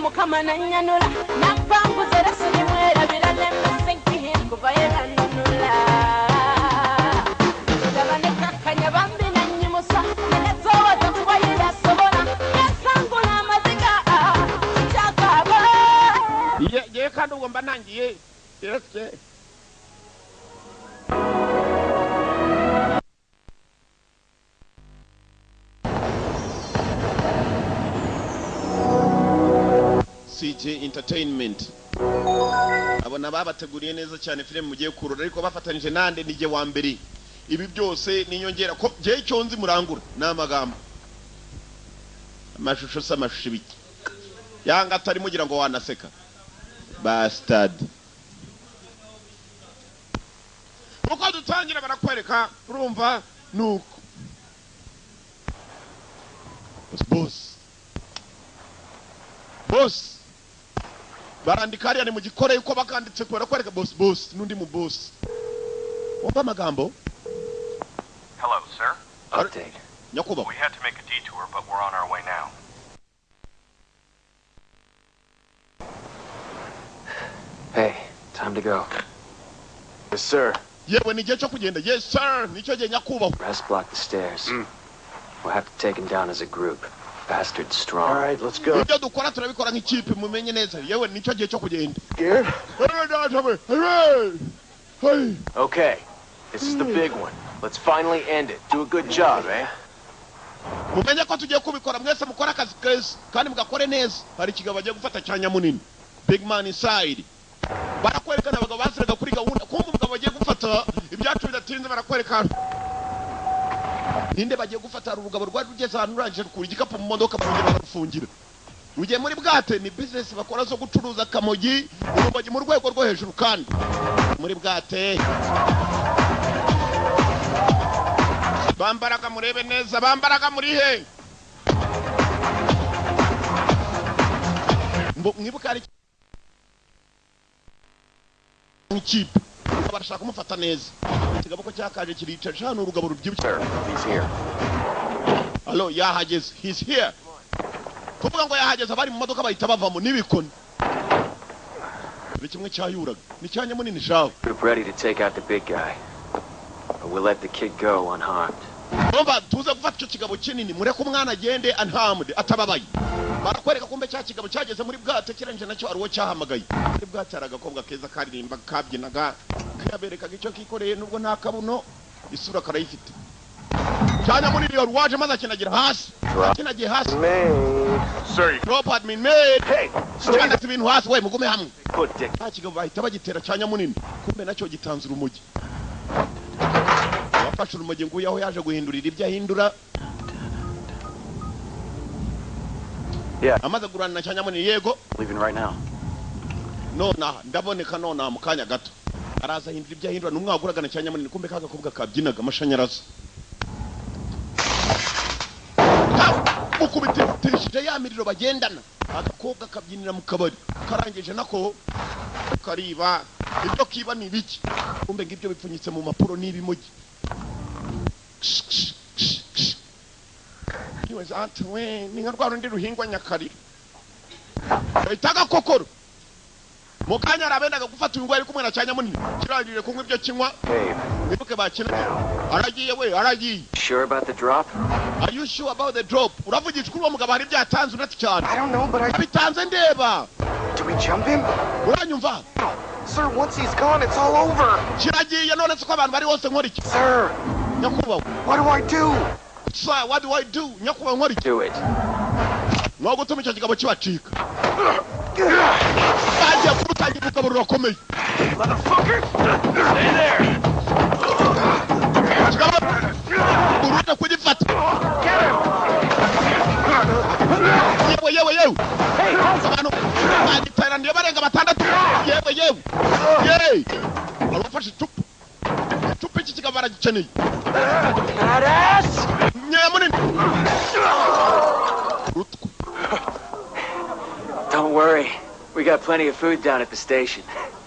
Mukama nanyanula nampanguza era sirimwerabira nemesinkihim kuva yeranunula ndaba nekakkanya bambi nanyimusa nenetoowaza kuba ye yasobola yansangula amaziga sikyakaaba. Ye kandi ubwo mba nangiye yes. CJ Entertainment abona babateguriye neza cyane filime mugiye kurora, ariko bafatanije nande nije wa mbere. Ibi byose ninyongera ko je icyo nzi murangura n'amagambo, amashusho se amashusho ibiki yanga atari mugira ngo wanaseka bastard. Uko dutangira barakwereka urumva nuko boss boss barandika hariya ni mu gikore yuko bakanditse kubera kwereka boss boss n'undi mu boss wumva amagambo. Hello, sir. Update. Nyakubahwa. We had to make a detour, but we're on our way now. Hey, time to go. Yes, sir. Yewe ni igihe cyo kugenda. Yes sir, nicyo gihe nyakubahwa. Rest block the stairs. We'll have to take him down as a group. Bastard strong. All right, let's go. Ibyo dukora turabikora nk'ikipe mumenye neza. Yewe nicyo gihe cyo kugenda. Scared? Okay, this is the big one. Let's finally end it. Do a good job, eh? Mumenye ko tugiye kubikora mwese mukora akazi keza kandi mugakore neza. Hari ikigabo bagiye gufata cyanya munini. Big man inside. Barakwerekana abagabo basiraga kuri gahunda. Kumva umugabo bagiye gufata ibyacu bidatinze barakwerekana. Ninde bagiye gufata urugabo rwari rugeze ahantu rurangije rukura igikapu mu modoka barongera bararufungira. Rugiye muri bwate ni business bakora zo gucuruza kamogi urumogi mu rwego rwo hejuru kandi muri bwate. Bambaraga murebe neza, bambaraga muri he? Mwibuka ari ikipe barashaka kumufata neza. Ikigabo ko cyakaje kirica hano urugabo rubyibushye. He's here. Allo, yahageze. He's here. Kuvuga ngo yahageze abari mu modoka bahita bavamo n'ibikoni. Buri kimwe cyayuraga. Ni cyanya munini shawe. Group ready to take out the big guy. But we'll let the kid go unharmed. Umva tuze gufata icyo kigabo kinini mureke umwana agende unharmed atababaye. Barakwereka kumbe cya kigabo cyageze muri bwate kiranje nacyo ari uwo cyahamagaye. Muri bwate hari agakobwa keza karirimba kabyinaga kaberekaga icyo kikoreye nubwo nta kabuno isura karayifite. Cyanya munini yari waje maze akinagira hasi. Akinagiye hasi. Sir, drop had been made. Hey, stay ibintu hasi we mugume hamwe. Put dick. Cya kigabo bahita bagitera cyanya munini kumbe nacyo gitanze urumogi. Wafashe urumogi nguye aho yaje guhindurira ibyo ahindura. Yeah. Amaze gurana na cyanya munini yego. Leaving right now. Nona ndaboneka nona mu kanya gato. Araza ahindura ibyo ahindura n'umwaguraga na cyanya munini kumbe kagakobwa kabyinaga amashanyarazi. Mukubitishije ya miriro bagendana. Agakobwa kabyinira mu kabari karangije nako kariba ibyo kiba ni biki kumbe ngibyo bipfunyitse mu mapuro n'ibimogi. Niwe ati we ni nka rwa rundi ruhingwa nyakariro bahitaga kokoro. Mu kanya arabendaga gufata uyu nguyu ari kumwe na cyanya munini kirangije kunywa ibyo kinywa. Mwibuke bakina aragiye we aragiye. Sure about the drop? Are you sure about the drop? Uravugishwa uwo mugabo hari byatanze unati cyane. I don't know, but I abitanze ndeba. Do we jump him? Uranyumva? Sir, once he's gone, it's all over. Kiragiye none se ko abantu bari hose nkora iki? Sir, nyakubahwa. What do I do? Sir, what do I do? Nyakubahwa nkora iki? Do it. No gutuma icyo kigabo kibacika. Bagiye kurutangira urugabo rurakomeye. Motherfucker! Stay there. Kigabo uruta kugifata. Yewe yewe yewe. Abantu bagiteraniye barenga batandatu. Yewe yewe. Yewe. Arafashe icupa. Icupa iki kigabo baragikeneye. Badass! Nyamunini. Rutwe. Don't worry. We got plenty of food down at the station.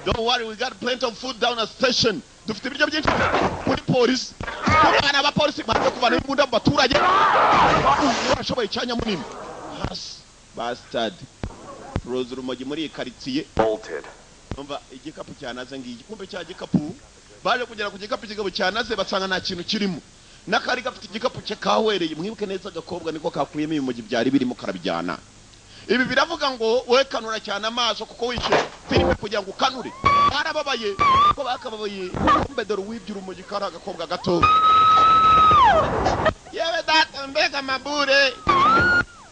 Don't worry, we got plenty of food down at the station. Dufite ibiryo byinshi kuri polisi. Abana b'abapolisi baje kuvana imbunda mu baturage. Urashoboye cyanya munini. Hasi. Bastard. Roza urumogi muri iyi karitsiye. Bolted. Umva, igikapu cyanaze ngiyi. Kumbe cya gikapu baje kugera ku gikapu, ikigabo cyanaze, basanga nta kintu kirimo, n'akari gafite igikapu cye kahwereye. Mwibuke neza, agakobwa niko kakuyemo ibimogi byari birimo karabijyana. Ibi biravuga ngo wowe kanura cyane amaso, kuko wishyuye filime kugira ngo ukanure. Barababaye ko bakababaye. Kumbe dore uwibye urumogi kari agakobwa gato. Yewe data, mbega mabure!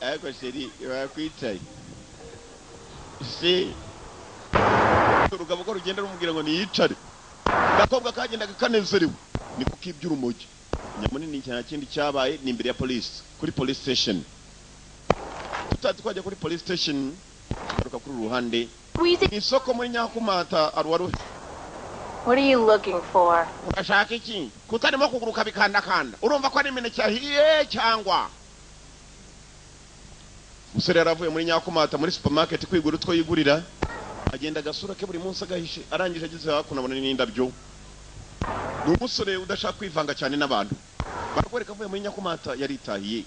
Ariko chérie, wakwicaye si urugabo ko rugenda rumubwira ngo niyicare. Agakobwa kagendaga kanezerewe niko kibye urumogi. Nyamunini nta kindi cyabaye, ni imbere ya polisi, kuri police station. Tutari twajya kuri police station, tugaruka kuri uru ruhande mu isoko muri Nyakumata aruwaruhe. What are you looking for? Urashaka iki kutarimo kuguruka bikandakanda? Urumva ko ari imineke yahiye cyangwa? Umusore yaravuye muri Nyakumata muri supermarket kwigura utwo yigurira, agenda agasura ke buri munsi agahishe. Arangije ageze hakuno abona n'indabyo. Ni umusore udashaka kwivanga cyane n'abantu. Barakwereka avuye muri Nyakumata yaritahiye.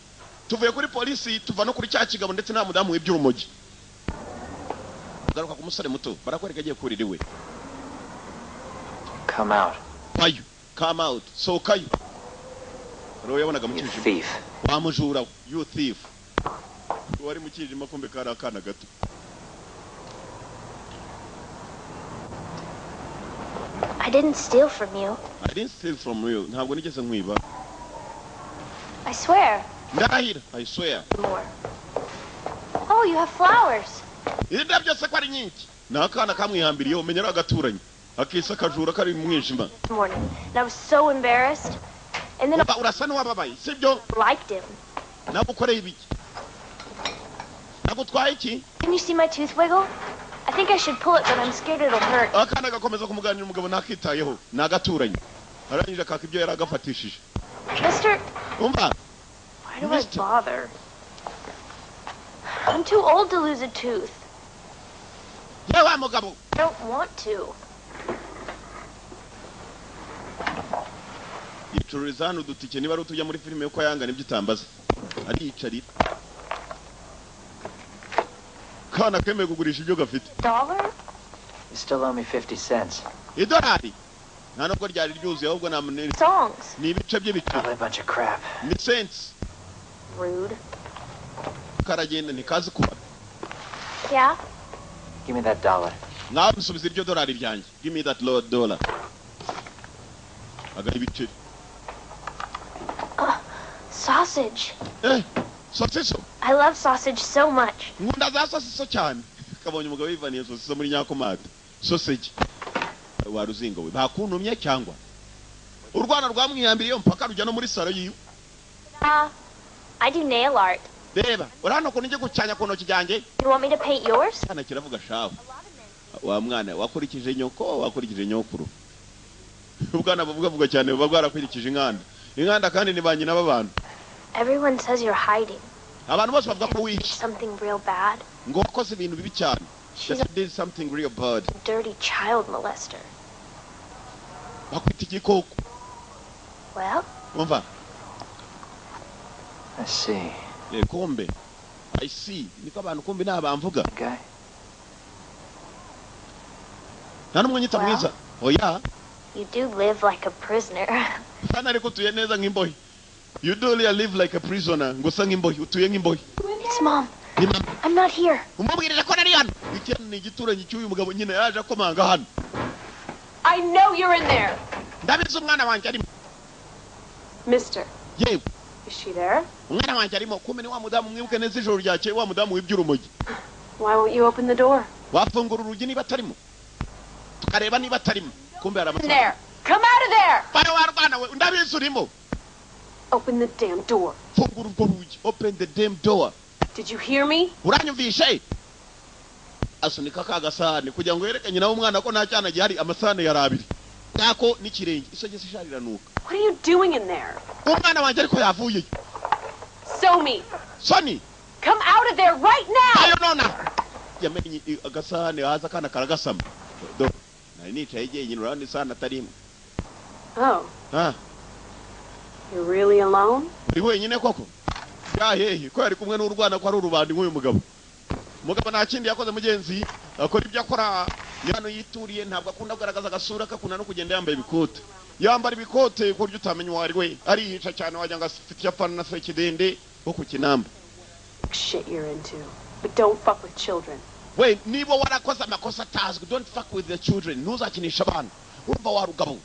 Tuvuye kuri polisi, tuva no kuri cya kigabo, ndetse nta mudamu w'iby'urumogi. Garuka ku musore muto, barakwereka agiye kurira iwe. Come out. Vayo, come out, sohokayo. Rero yabonaga mu You kijima. thief. Wa mujura we, you thief. Wari mu kijima, kumbe kari akana gato. I didn't steal from you. I didn't steal from you, ntabwo nigeze nkwiba. I swear. Ndahira, I swear. More. Oh, you have flowers. Indabyo se ko ari nyinshi? Ni akana kamwihambiriye, umenya ari agaturanyi, akisa akajura kari mu mwijima. This morning. And I was so embarrassed. And then Umva, urasa n'uwababaye, sibyo? I liked him. Nagukoreye ibiki? Nagutwaye iki? Can you see my tooth wiggle? I think I should pull it, but I'm scared it'll hurt. Akana gakomeza kumuganira, umugabo ntakitayeho, ni agaturanyi. Arangije akaka ibyo yari agafatishije. Mister, Umva. why do I Mister. bother? I'm too old to lose a tooth. Ye wa mugabo. I don't want to. Yicururiza hano udutike, niba ari utujya muri filime yo kwa yanga, nibyo utambaza. Ariyicarira, kana kemeye kugurisha ibyo gafite. Dollar? You still owe me 50 cents. Idolari nta nubwo ryari ryuzuye, ahubwo nta Songs. ni ibice by'ibice. Probably a bunch of crap. Ni cents. Rude. Karagenda ntikazi kubara. Yeah? Give me that dollar. Ngaho musubiza iryo dolari ryanjye. Give me that lord dollar. Agaha ibiceri. Sausage. Eh, sosiso. I love sausage so much. Nkunda za sosiso cyane. Kabonye umugabo yivaniye sosiso muri Nyakomata, sausage. Wa ruzingo we, bakuntumye cyangwa urwana rwamwihambiriye mpaka rujya no muri salo yiwe. I do nail art. Reba, urabona ukuntu njye gucyanya ku ntoki byanjye. You want me to paint yours? Cyana kiravuga shawe. Wa mwana wakurikije nyoko, wakurikije nyokuru. Ubwana buvuga vuga cyane buba bwarakurikije inkanda, inkanda kandi ni ba nyina b'abantu. Everyone says you're hiding. Abantu bose bavuga ko wihishe. Something real bad. Ngo wakoze ibintu bibi cyane. She's That you did something real bad. a dirty child molester. Bakwita igikoko. Well, Umva. I see. Kumbe I see, niko abantu kumbe nta bamvuga. Guy? Nta n'umwe unyita Well. mwiza, oya. You do live like a prisoner. Hano ariko utuye neza nk'imbohe. You do really live like a prisoner, ngo usa nk'imbohe, utuye nk'imbohe. It's Mom. Ni mama. I'm not here. Umubwirire ko nari hano. Iki ni igituranyi cy'uyu mugabo nyine, yaje akomanga hano. I know you're in there. Ndabizi umwana wanjye arimo. Mister, Yewe. is she there? Umwana wanjye arimo. Kumbe ni wa mudamu, mwibuke neza ijoro ryakeye, wa mudamu w'iby'urumogi. Why won't you open the door? Wafungura urugi niba atarimo, tukareba niba atarimo. Kumbe hari In amasaha. there. Come out of there. Bayo warwana we, ndabizi urimo. Open the damn door. Fungura urwo rugi. Open the damn door. Did you hear me? Uranyumvishe? Asunika ka gasahani kugira ngo yereke nyina w'umwana ko nta cyana gihari. Amasahani yari abiri ngako n'ikirenge, isogisi ishariranuka. What are you doing in there? Umwana wanjye ariko yavuyeyo. Somi, Soni. Come out of there right now. Ayo nona yamenye agasahani haza akana karagasama. Do nari nicaye jyenyine, urabona isahani atarimo. Oh, Ah. you're really alone? Uri wenyine koko? Yahehe ko yari kumwe n'urwana ko ari urubandi nk'uyu mugabo. Umugabo nta kindi yakoze, mugenzi akora ibyo akora. Ni hano yituriye, ntabwo akunda kugaragaza agasura ke, akunda no kugenda yambaye ibikote, yambara ibikote ku buryo utamenya uwo ari we. Arihisha cyane, wagira ngo afite icyo apfana na Sekidende wo ku Kinamba. Shit you're into. But don't fuck with children. We, niba warakoze amakosa atazwi, don't fuck with the children, ntuzakinisha abana. Urumva wa rugabo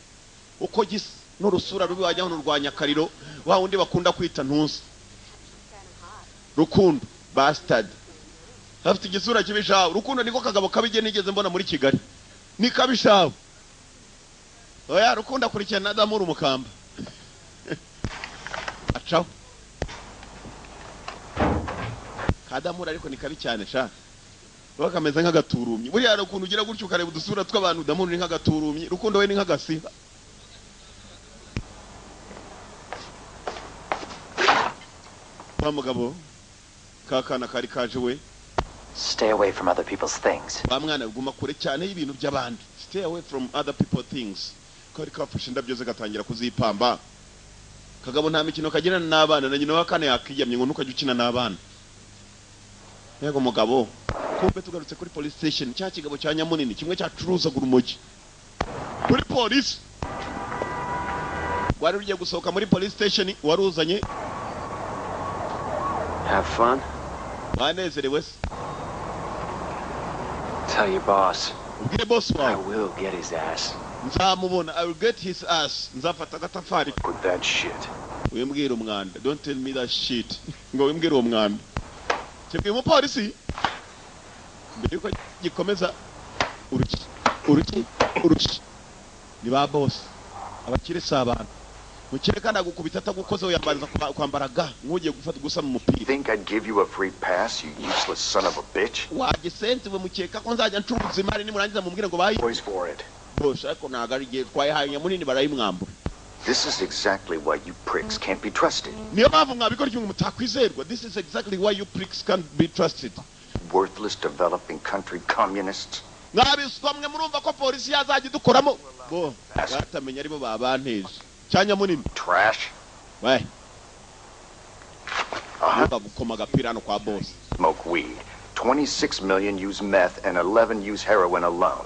uko gisa n'urusura rubi, wajya hano rwa Nyakariro, wa wundi bakunda kwita ntuzi Rukundo bastard, afite igisura kibi shawe. Rukundo niko kagabo kabi igihe nigeze mbona muri Kigali, ni kabi shawe. Oya, Rukundo akurikirana na Damuru umukamba acaho kadamura, ariko ni kabi cyane sha, kaba kameze nk'agaturumyi. Buriya hari ukuntu ugira gutyo ukareba udusura tw'abantu. Damuru ni nk'agaturumyi, Rukundo we ni nk'agasiba. Wa mugabo ka kana kari kaje we. Stay away from other people's things. Wa mwana, guma kure cyane y'ibintu by'abandi, stay away from other people things. Kari kafashe indabyo ze gatangira kuzipamba. Kagabo nta mikino kagirana n'abana, na nyina wa kane yakiyamye ngo ntukajye ukina n'abana. Yego mugabo. Kumbe tugarutse kuri police station, cya kigabo cya nyamunini kimwe cyacuruzaga urumogi kuri polisi rwari rugiye gusohoka muri police station waruzanye. Have fun? Banezerewe se? Tell your boss. Ubwire boss I wawe. will get his ass. Nzamubona, I will get his ass, nzafata agatafari. With that shit. Wimbwira umwanda, don't tell me that shit, ngo wimbwire uwo mwanda. Kibwiye umupolisi mbere yuko gikomeza uruki uruki uruki. Ni ba boss, abakire si abantu. Mukire kandi agukubita atagukozeho, yambariza kwambara ga nk'ugiye gufata gusa mu mupira. Think I'd give you a free pass, you useless son of a bitch? Wagisensi we, mukeka ko nzajya ncuruza imari nimurangiza mumubwire ngo bayi Boys for it. Boss, ariko ntabwo ari igihe twayihaye nyamunini, barayimwambura. This is exactly why you pricks can't be trusted. Niyo mpamvu mwabikora ikintu mutakwizerwa, this is exactly why you pricks can't be trusted. Worthless developing country communists. Mwabiswa mwe, murumva ko polisi yazajya idukoramo bo batamenya aribo babanteje cyanya munini. Trash. We, urumva gukoma agapira hano kwa boss. Smoke weed. 26 million use meth and 11 use heroin alone.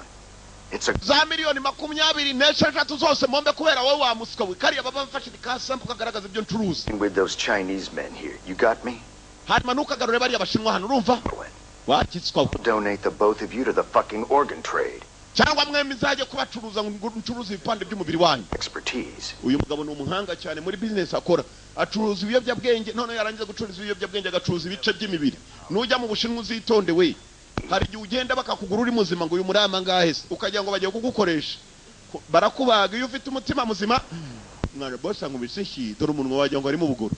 It's a Za miliyoni 26 zose mombe kubera wowe wa muswa we. Kariya baba bafashe ka sample kagaragaza ibyo ncuruza. With those Chinese men here. You got me? Hanyuma ntukagarure bariya bashinwa hano, urumva wakitswa we? Donate the both of you to the fucking organ trade. Cyangwa mwembi nzajye kubacuruza ngo ncuruze ibipande by'umubiri wanyu. Expertise. Uyu mugabo ni umuhanga cyane muri business akora, acuruza ibiyobyabwenge, none yarangiza gucuruza ibiyobyabwenge agacuruza ibice by'imibiri. Nujya mu Bushinwa uzitonde we, hari igihe ugenda bakakugura uri muzima, ngo uyu murama ngahe se, ukagira ngo bagiye kugukoresha. Barakubaga iyo ufite umutima muzima. Mwana boss ankubise inshyi, dore umunwa wagira ngo arimo ubugoro,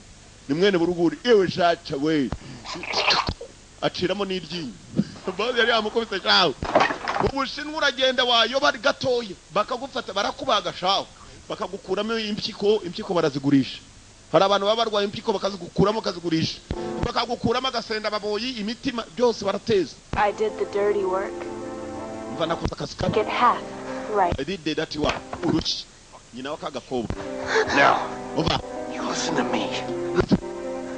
ni mwene buruguri. Ewe shaca we, aciramo n'iryinyo. Boss yari yamukubise shawe. Mu Bushinwa uragenda wayoba ari gatoya bakagufata, barakubaga shawe, bakagukuramo impyiko. Impyiko barazigurisha. Hari abantu baba barwaye impyiko, bakazigukuramo bakazigurisha, bakagukuramo agasenda, baboyi, imitima, byose barateza. I did the dirty work. Mva, nakoze akazi kabi. Get half. Right. I did the dirty work. Uruki nyina w'akagakobwa. Now, Umva. you listen to me.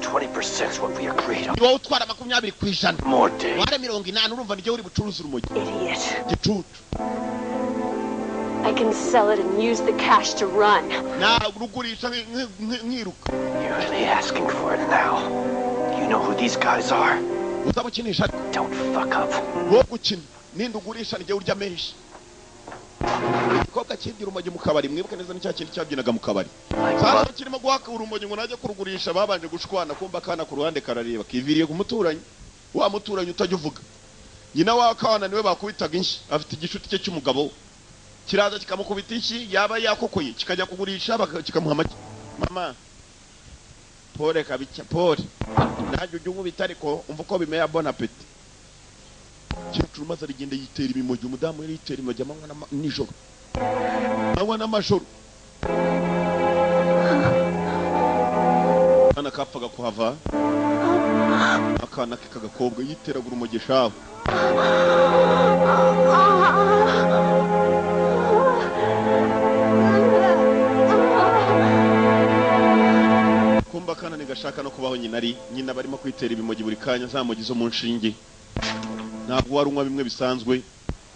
20% is what we agreed on. Ni wowe utwara 20%. More day. Ware 80, urumva nijye uri bucuruza urumogi. Idiot. Gicucu. I can sell it and use the cash to run. Narugurisha nkiruka. You're really asking for it now. You know who these guys are? Uzabukinisha. Don't fuck up. Wo gukina ninde? Ugurisha nijye urya menshi. Igikobwa cyibye urumogi mu kabari, mwibuke neza, ni cya kintu cyabyinaga mu kabari. Sasa kirimo guhaka urumogi ngo najye kurugurisha, babanje gushwana. Kumba akana ku ruhande karareba, kiviriye ku muturanyi, wa muturanyi utajya uvuga. Nyina w'akana niwe bakubitaga inshyi, afite igishuti cye cy'umugabo, kiraza kikamukubita inshyi, yaba yakokoye kikajya kugurisha, kikamuha make. Mama pole kabica, pole, nanjye ujya unkubita, ariko umva uko bimeye. Bon appétit. Kecuru maze aragenda yitera ibimogi. Umudamu yari yitera imogi amanywa nijoro, amanywa n'amajoro. Akana kapfaga kuhava, akana ke k'agakobwa, yiteraga urumogi shawe. Kumba akana ntigashaka no kubaho nyina ari nyina, barimo kwitera ibimogi buri kanya, za mogi zo mu nshinge. Ntabwo wari unywa bimwe bisanzwe.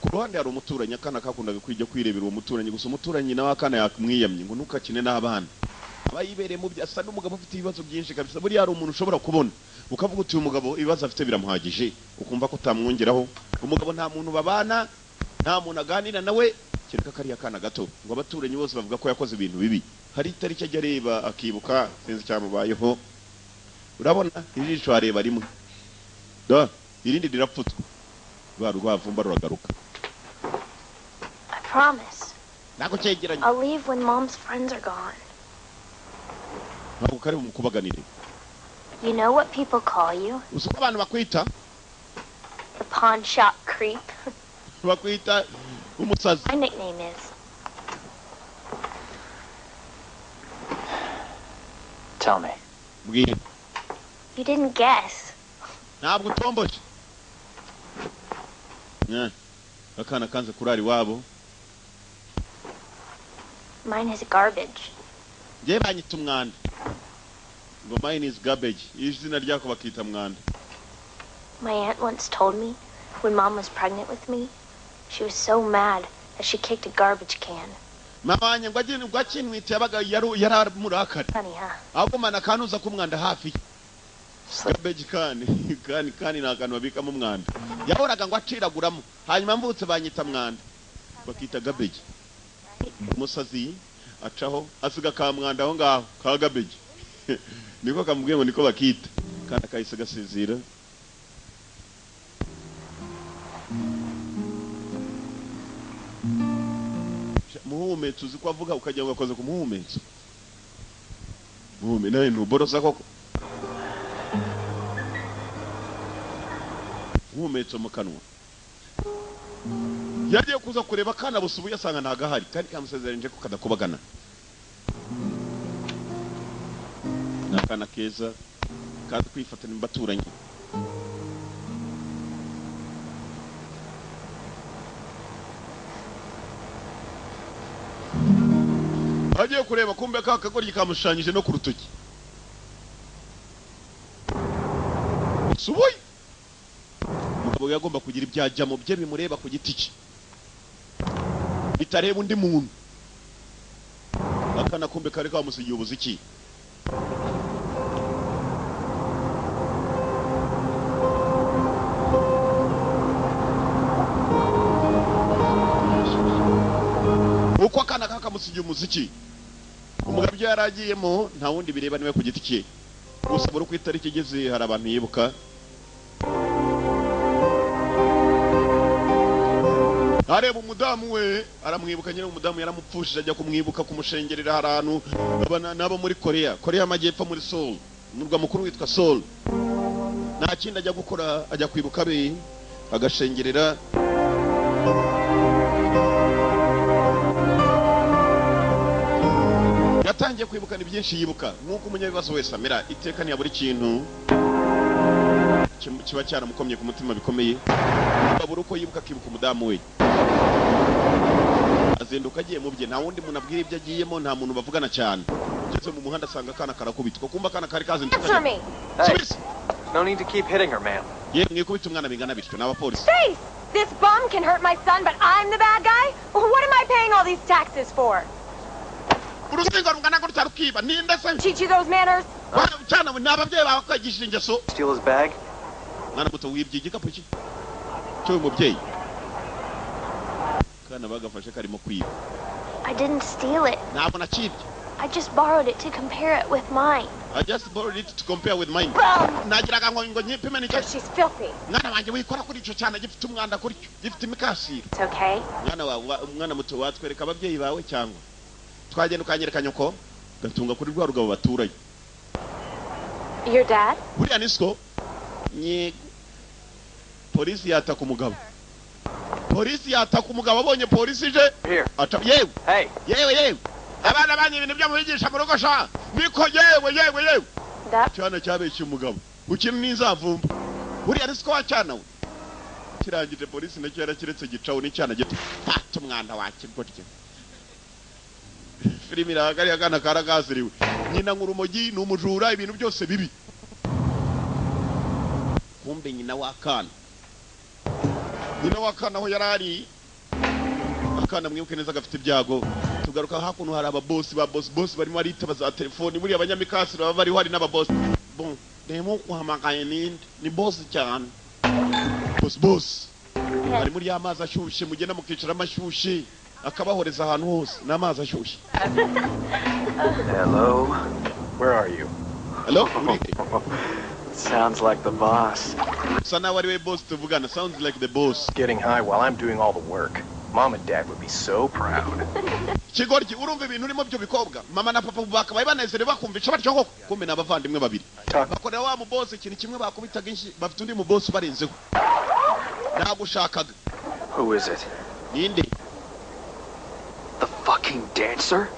Ku ruhande hari umuturanyi, akana kakundaga kwijya kwirebera uwo muturanyi. Gusa umuturanyi nawe akana yakamwiyamye ngo ntukakine n'abana, aba yibereye mu byo, asa n'umugabo ufite ibibazo byinshi kabisa. Buriya hari umuntu ushobora kubona ukavuga uti uyu mugabo ibibazo afite biramuhagije, ukumva ko utamwongeraho. Umugabo nta muntu babana, nta muntu aganira nawe kereka kariya kana gato. Ngo abaturanyi bose bavuga ko yakoze ibintu bibi. Hari itariki ajya areba akibuka, sinzi icyamubayeho. Urabona ijisho areba rimwe da, irindi rirapfutswe, rwa rwavumba ruragaruka. I promise. Ntabwo cyegeranye. I'll leave when Mom's friends are gone. Ntabwo kari bumukubaganire. You know what people call you? Uzi ko abantu bakwita? The pawn shop creep. Bakwita umusazi. My nickname is. Tell me. Mbwira. You didn't guess. Ntabwo utomboje. Akana kanze kurara iwabo. Mine is garbage. Njye banyita umwanda. Ngo mine is garbage. Izina ryako bakita mwanda. My aunt once told me when Mom was pregnant with me, she was so mad that she kicked a garbage can. Mama wanjye ngo agende ngo akinwite yabaga yaramurakari. Funny, huh? Agumana akanuza k'umwanda hafi. Garbage can can ni akantu babikamo umwanda. Yahoraga ngo aciraguramo, hanyuma mvutse banyita mwanda, bakita garbage. Umusazi acaho asiga ka mwanda aho ngaho ka garbage. Niko kamubwiye ngo niko bakita. Kandi akahise gasinzira. Muhumetso uzi ko avuga ukagira ngo akoze ku muhumetso. Muhume nawe ntuborosa koko. Muhumetso mu kanwa. Yagiye kuza kureba akana busubuye asanga ntagahari, kandi kamusezeranije ko kadakubagana. Nakana keza kazi kwifatana imbaturanyi. Agiye kureba kumbe ka kagoryi kamushushanyije no ku rutoki. Subuye umugabo yagomba kugira ibyajyamo bye bimureba ku giti cye, bitareba undi muntu. Akana kumbe kari kamusigiye ubuziki. Uko akana kakamusigiye umuziki, umugabo ibyo yaragiyemo nta wundi bireba niwe ku giti cye. Gusa buri ku itariki igeze hari abantu yibuka. Areba umudamu we aramwibuka, nyine umudamu yaramupfushije ajya kumwibuka kumushengerera ahantu nabo muri Korea, Korea y'Amajyepfo muri Seoul, umurwa mukuru witwa Seoul. Nta kindi ajya gukora, ajya kwibuka be agashengerera. Yatangiye kwibuka ni byinshi yibuka nk'uko umunyabibazo wese amera. Iteka ntiyabura ikintu kiba cyaramukomye ku mutima bikomeye. Babura uko yibuka akibuka umudamu we. Azinduka agiye mu bye, nta wundi muntu abwira ibyo agiyemo, nta muntu bavugana cyane. Ngeze mu muhanda asanga akana karakubitwa, kumba akana kari kazindutse. Hey, no need to keep hitting her, ma'am. Ye mwikubita umwana bingana bityo n'abapolisi. Face! This bum can hurt my son, but I'm the bad guy? What am I paying all these taxes for? Uruzingo rungana gutya rukiba ninde se? Teach you those manners? Cyana n'ababyeyi bawe kwigishije ingeso. Steal his bag? Mwana muto wibye igikapu cye cy'uyu mubyeyi. Kana bagafashe karimo kwiba. I didn't steal it. Ntabwo nakibye. I just borrowed it to compare it with mine. I just borrowed it to compare with mine. Nagiraga ngo nyipime nicyo. She's filthy. Mwana wanjye wikora kuri ico cyana gifite umwanda kuri cyo, gifite imikasiro. It's okay. Mwana wawe, umwana muto watwereka ababyeyi bawe cyangwa twagenda ukanyereka nyoko gatunga kuri rwa rugabo baturanye. Your dad? Buriya nisko nye polisi yataka umugabo. Polisi yataka umugabo abonye polisi ije. Aca yewe. Hey. Yewe yewe. Abana banye ibintu byo mubigisha mu rugo sha. Niko yewe yewe yewe. Cyana cyabeshye umugabo. Ukina n'inzavumba. Buriya nisko wacyana we. Kirangije polisi nacyo yarakiretse gicaho n'icyana gito. Fata umwanda wakigorye. Filimi irahagari akana karakaziriwe. Nyina nk'urumogi ni umujura ibintu byose bibi. Kumbe nyina w'akana Nyina w'akana aho yari ari, akana mwibuke neza gafite ibyago. Tugaruka hakuno, hari ababosi ba bosi bosi barimo baritaba za telefoni. Buriya abanyamikasi baba bariho, hari n'ababosi. Bon, remo uhamagaye ninde? Ni bosi cyane, bosi bosi ari muri ya mazi ashyushye, mugenda mukicara amashyushye akabahoreza ahantu hose n'amazi ashyushye. Hello? Where are you? Hello, uri he? Sounds like the boss. Usa nawe ari we boss tuvugana. Sounds like the boss. Getting high while I'm doing all the work. Mom and Dad would be so proud. Kigoryi, urumva ibintu urimo byo bikobwa, mama na papa bakabaye banezerewe bakumvisha batyo koko. Kumbe ni abavandimwe babiri Talk. bakorera wa mubosi ikintu kimwe, bakubitaga inshyi. Bafite undi mubosi ubarenzeho, nagushakaga. Who is it? Ninde? The fucking dancer?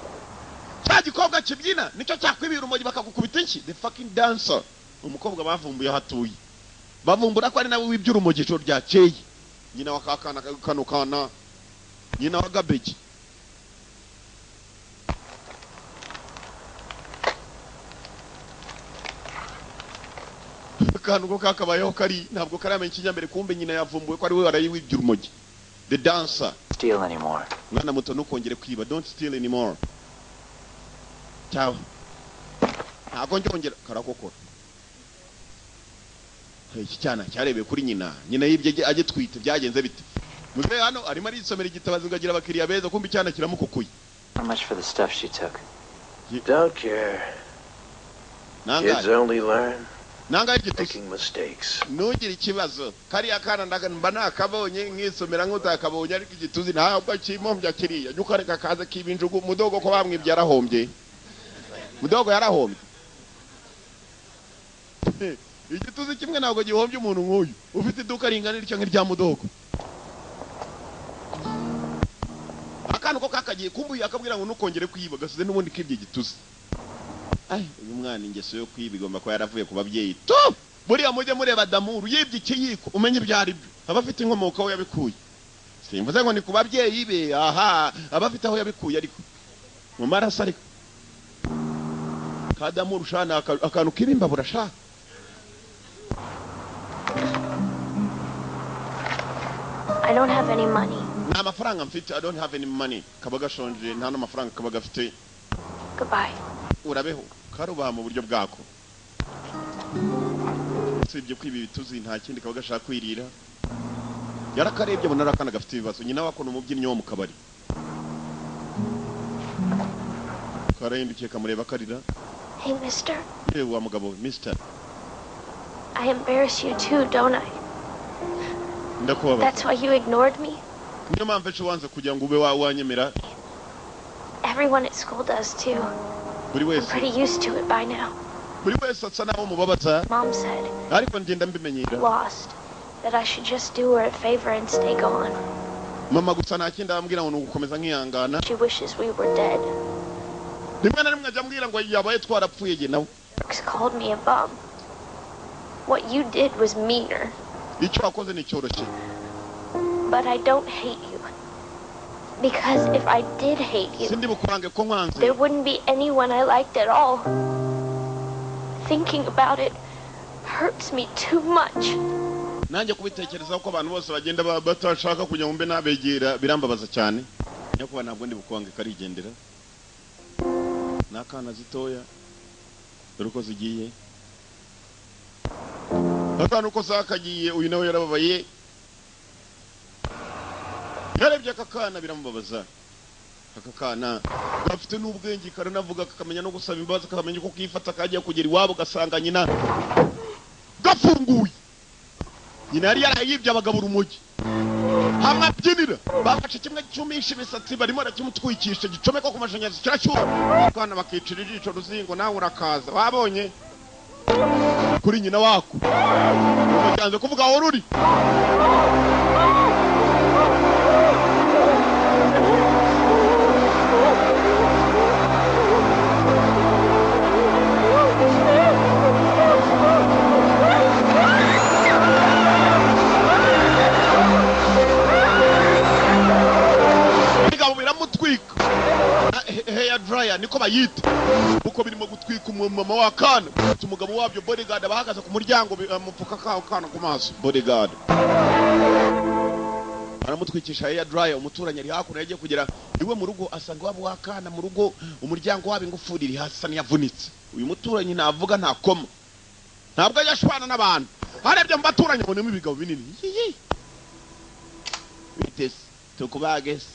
Cya gikobwa kibyina nicyo cyakwibira urumogi bakagukubita inshyi. The fucking dancer. Umukobwa bavumbuye aho atuye, bavumbura ko ari nawe wibye urumogi ijoro ryakeye. Nyina wa kakana kano kana, nyina wa gabegi. Akantu ko kakabayeho kari ntabwo karamenya ikinyambere. Kumbe nyina yavumbuye ko ari we warayiwibye urumogi, the dancer. Steal anymore. Mwana muto, ntukongere kwiba. Don't steal anymore. Ciao. Ntabwo njyongera karakokora. Iki cyana cyarebeye kuri nyina. Nyina yibye agitwite, byagenze bite? Muzehe hano arimo arisomera igitabo, agira abakiriya beza. Kumbe icyana kiramukukuye. How much for the stuff she took? Don't care. Nangahe? Kids only learn Nangahe igitusi? making mistakes. Ntugire ikibazo, kariya kana mba nakabonye nkisomera nk'utakabonye, ariko igituzi ntabwo kimombya kiriya. Jya ukareka kaze kiba injugu. Mudogo ko bamwibye yarahombye, mudogo yarahombye. Igituzi kimwe ntabwo gihombye umuntu nk'uyu ufite iduka ringana rityo nk'irya mudogo. Akantu ko kakagiye kumbuye akabwira ngo ntukongere kwiba, gasize n'ubundi kibye igituzi. Ay, uyu mwana ingeso yo kwiba igomba kuba yaravuye ku babyeyi tu. Buriya mujye mureba damuru yibye ikiyiko, umenye ibyo ari byo, aba afite inkomoko aho yabikuye. Simvuze ngo ni ku babyeyi be, aha aba afite aho yabikuye, ariko mu maraso. Ariko kadamuru shana akantu k'ibimbabura sha. I don't have any money. Nta mafaranga mfite. I don't have any money. Kaba gashonje, nta n'amafaranga kaba gafite. Goodbye. Urabeho. Karubaha mu buryo bwako, usibye kwiba ibituzi nta kindi kaba gashaka kwirira. Yarakarebye abona ari akana gafite ibibazo. Nyina wako ni umubyinnyi wo mu kabari. Karahindukiye kamureba karira. Hey, mister. Yewe wa mugabo we, mister. I embarrass you too, don't I? Ndakubabaza. That's why you ignored me? Niyo mpamvu ejo wanze kugira ngo ube wanyemera. Everyone at school does too. Buri I'm wese pretty used to it by now. Buri wese asa naho mubabaza. Mom said, Ariko ngenda mbimenyera. lost, that I should just do her a favor and stay gone. Mama gusa nta kindi arambwira ngo ni ugukomeza nkihangana. She wishes we were dead. Rimwe na rimwe ajya ambwira ngo yabaye twarapfuye jye nawe. Brooks called me a bum. What you did was meaner, Icyo wakoze ni cyoroshye. but I don't hate you. Because if I did hate you, Sindi bukwange ko nkwanze. there wouldn't be anyone I liked at all. Thinking about it hurts me too much. Nanjye kubitekerezaho ko abantu bose bagenda batashaka kugira ngo mbe nabegera birambabaza cyane. Nyakuba, ntabwo ndi bukwange. Karigendera ni akana zitoya. Dore uko zigiye, akana uko zakagiye. Uyu nawe yarababaye, yarebye aka kana biramubabaza. Aka kana gafite n'ubwenge, karanavuga, kakamenya no gusaba imbabazi, kakamenya uko kifata. Kagiye kugera iwabo gasanga nyina gafunguye. Nyina yari yarayibye abagabo urumogi hamwe abyinira. Bafashe kimwe cyumisha imisatsi, barimo barakimutwikisha, gicomeka ku mashanyarazi, kirashyuha. Akana bakicira ijisho ruzingo, nawe urakaza wabonye kuri nyina wako umuryango kuvuga aho ruri. Bigabo biramutwika, hair dryer niko bayita, kuko birimo gutwika umumama w'akana. Umugabo wabyo bodyguard abahagaze ku muryango, amupfuka kaho kana ku maso. Bodyguard Baramutwikisha hair dryer. Umuturanyi ari hakuno, yagiye kugera iwe mu rugo asanga wabo wakana mu rugo, umuryango wabo ingufuri iri hasi, niyavunitse. Uyu muturanyi ntavuga, ntakoma, ntabwo ajya ashwana n'abantu. Arebye mu baturanyi abonamo ibigabo binini. Yiyi, bitese tukubage se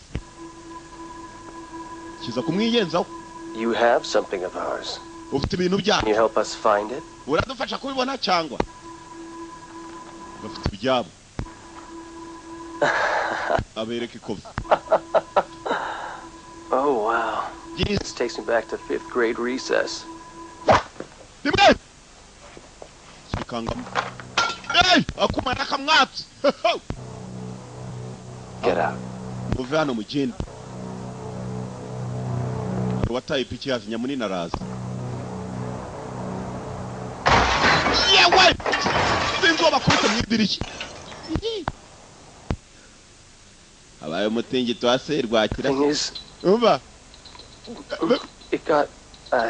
kiza kumwiyenzaho. You have something of ours. Ufite ibintu byacu. Can you help us find it? Uradufasha kubibona cyangwa? Bafite ibyabo, abereka ikofi. Oh, wow. Byiza. This takes me back to fifth grade recess. Rimwe kikangamo. Hey! Akuma nakamwatsi. Get out. Muve hano mugende. Hari uwataye ipiki hafi. Nyamunini araza. Yewe, sinzi uwo bakubise mu idirishya. Habaye umutingito wa serwakira. Thing is, Umva. it got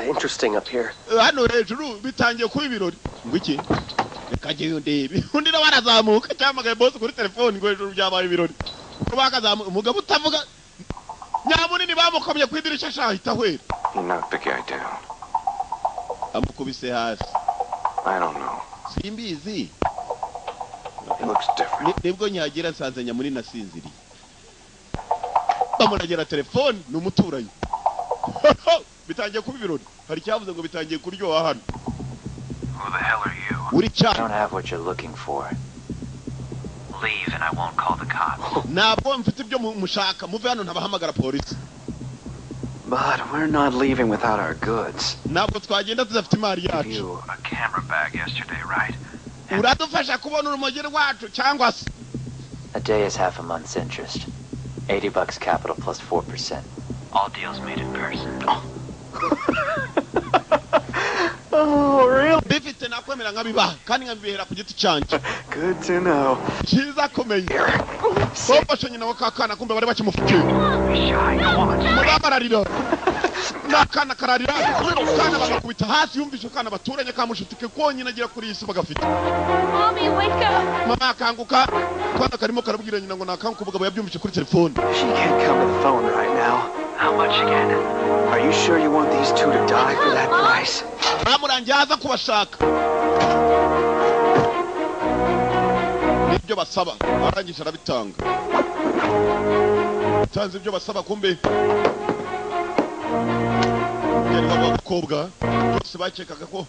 interesting up here. Hano hejuru bitangiye kuba ibirori. Ngo iki? Reka njyeyo ndebe. Undi nawe arazamuka, cyamagaye boss kuri telefoni ngo hejuru byabaye ibirori. Uko bakazamuka, umugabo utavuga nyamunini bamukomye ku idirishya, ashahita ahwera. He knocked the guy down. Amukubise hasi. I don't know. Simbizi. He looks different. Nibwo nkihagera nsanze nyamunini asinziriye. Bamuragera telefoni ni umuturanyi. Bitangiye kuba ibirori. Hari icyavuze ngo bitangiye kuryoha hano. Who the hell are you? Uri I cyane. don't have what you're looking for. Leave and I won't call the cops. Ntabwo mfite ibyo mushaka. Muve hano ntabahamagara polisi. But we're not leaving without our goods. Ntabwo twagenda tudafite imari yacu. You a camera bag yesterday, right? Uradufasha kubona urumogi rwacu cyangwa se? A day is half a month's interest. $80 capital plus 4%. All deals made in person. Oh, really? Bifite nakwemera nkabibaha kandi nkabibihera ku giti cyanjye. Good to know. Cyiza kumenya. Bafashe nyina wa kakana, kumbe bari bakimufukiye. Shy, go on. Umudamu ararira n'akana kararira, akana bagakubita hasi. Yumvishe akana baturanye kamushutike konyine agera kuri iyi si bagafite. Mommy, wake up! Mama akanguka. Akana karimo karabwira nyina ngo nakanguka, umugabo yabyumvise kuri telefone. She can't come to the phone right now. How much again? Are you sure you want these two to die for that price? Bamurangiye aza kubashaka nibyo basaba, arangije arabitanga. Tanze ibyo basaba, kumbe yari wabo w'abakobwa bose bakekaga ko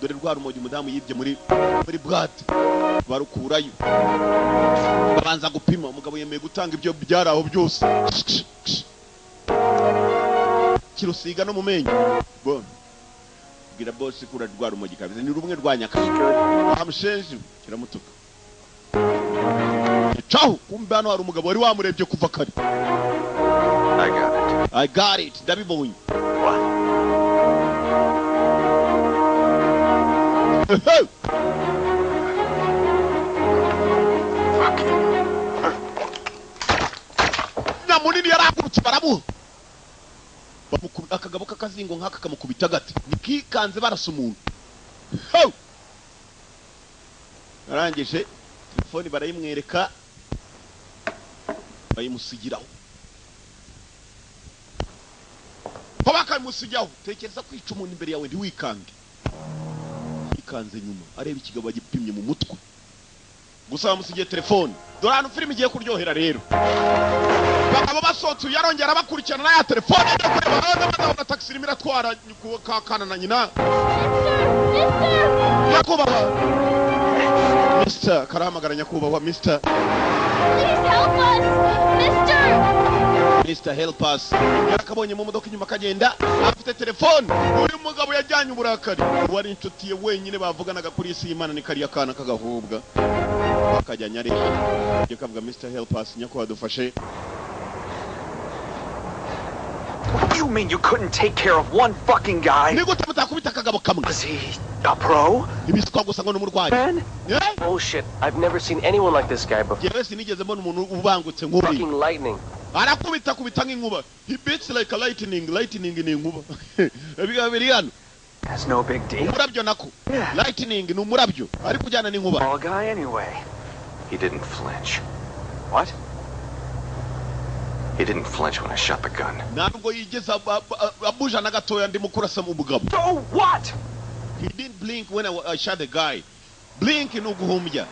dore rwa rumogi umudamu yibye muri boîte barukurayo, babanza gupima. Umugabo yemeye gutanga ibyo byari aho byose, kirusiga no mu menyo. Bon, bwira boss kura rwa rumogi kabisa ni rumwe rwa nyakanga amushenje kiramutuka caho. Kumbe hano hari umugabo wari wamurebye kuva kare. I got it. I got it, ndabibonye. What? Hey! Fuck. Nyamunini yarahagurutse, baramuha akagabo k'akazingo nk'aka kamukubita agati nikikanze barasa umuntu. Ho! Arangije telefoni barayimwereka, bayimusigiraho ko bakayimusigaho. Tekereza kwica umuntu imbere yawe ntiwikange. Yikanze nyuma areba ikigabo bagipimye mu mutwe gusa, bamusigiye telefoni. Dore ahantu filime igiye kuryohera rero. Bakaba basohotse, uyu yarongera abakurikirana na ya telefone ajya kureba hanze, maze abona taxi irimo iratwara kakana na nyina. Nyakubahwa Mister, karahamagara nyakubahwa Mister. Please help us! Mister! Mr help us. Yarakabonye mu modoka inyuma kagenda afite telefone. Uyu mugabo yajyanye uburakari. Wari inshuti ye wenyine bavuganaga kuri isi y'Imana ni kariya kana k'agahubwa bakajyanye, ari ajya kavuga "Mr help us", nyakubahwa dufashe. What do you mean you couldn't take care of one fucking guy? Ni gute mutakubita akagabo kamwe? Was he a pro? Ibiswa gusa ngo ni umurwayi. Man? Eh? Bullshit. I've never seen anyone like this guy before. Njyewe sinigeze mbona umuntu ubangutse nk'uriya. Fucking lightning. Arakubita kubita nk'inkuba. He beats like a lightning. Lightning ni inkuba. Ibiga biri hano. That's no big deal. Umurabyo nako. Yeah. Lightning ni umurabyo ariko ujyana n'inkuba. Small guy anyway. He didn't flinch. What? He didn't flinch when I shot the gun. Ntabwo yigeze abuja na gatoya ndimo kurasa mu mugabo. So what? He didn't blink when I shot the guy. Blink ni uguhumbya,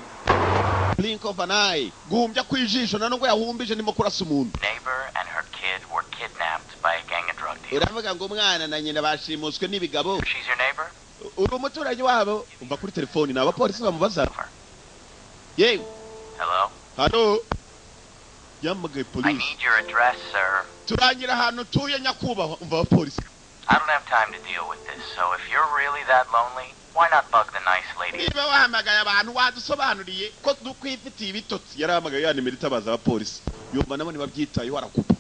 blink of an eye, guhumbya kw'ijisho. Na nubwo yahumbije ndimo kurasa umuntu. Neighbor and her kid were kidnapped by a gang of drug dealers. Uravuga ngo umwana na nyina bashimuswe n'ibigabo. She's your neighbor? Uri umuturanyi wabo? Umva kuri telefoni ni abapolisi bamubaza. Yewe. Hello? Hano yamagaye I polisi. Need your address, sir. Turangira ahantu utuye, nyakubahwa. Umva abapolisi. I don't have time to deal with this, so if you're really that lonely, why not bug the nice lady? Niba wahamagaye abantu wadusobanuriye ko dukwifitiye ibitotsi. Yarahamagaye ya nimero itabaza abapolisi, yumva nabo ntibabyitayeho, arakupa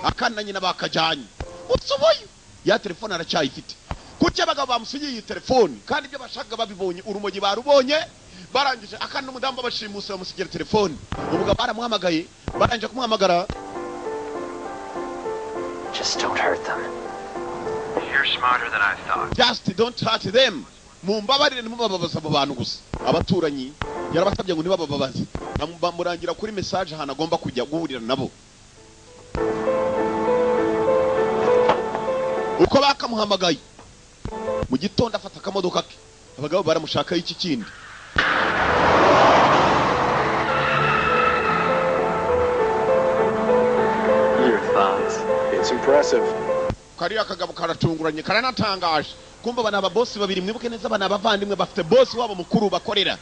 akana na nyina bakajyanye. Usubuye ya telefone aracyayifite. Kuki abagabo bamusigiye iyi telefone kandi ibyo bashakaga babibonye? Urumogi barubonye, barangije akana n'umudamu babashimuse bamusigira telefone. Umugabo baramuhamagaye, barangije kumuhamagara. Just don't hurt them. You're smarter than I thought. Just don't hurt them. Mumbabarire, ntimubababaze abo bantu gusa. Abaturanyi yarabasabye ngo ntibabababaze. Bamurangira kuri message ahantu agomba kujya guhurira nabo. Uko bakamuhamagaye mu gitondo, afata akamodoka ke. Abagabo baramushakaho iki kindi? Your thoughts? It's impressive. Kariya kagabo karatunguranye, karanatangaje. Kumva aba ni ababosi babiri. Mwibuke neza, aba ni abavandimwe, bafite bosi wabo mukuru bakorera.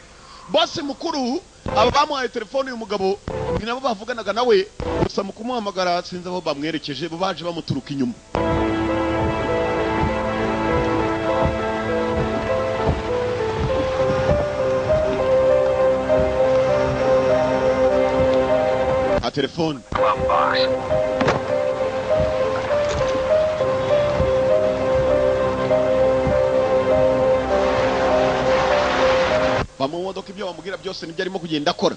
Bosi mukuru aba bamuhaye telefone uyu mugabo, ni nabo bavuganaga nawe gusa. Mu kumuhamagara sinzi aho bamwerekeje, bo baje bamuturuka inyuma. A telefone. Glove box. Va mu modoka, ibyo bamubwira byose nibyo arimo kugenda akora.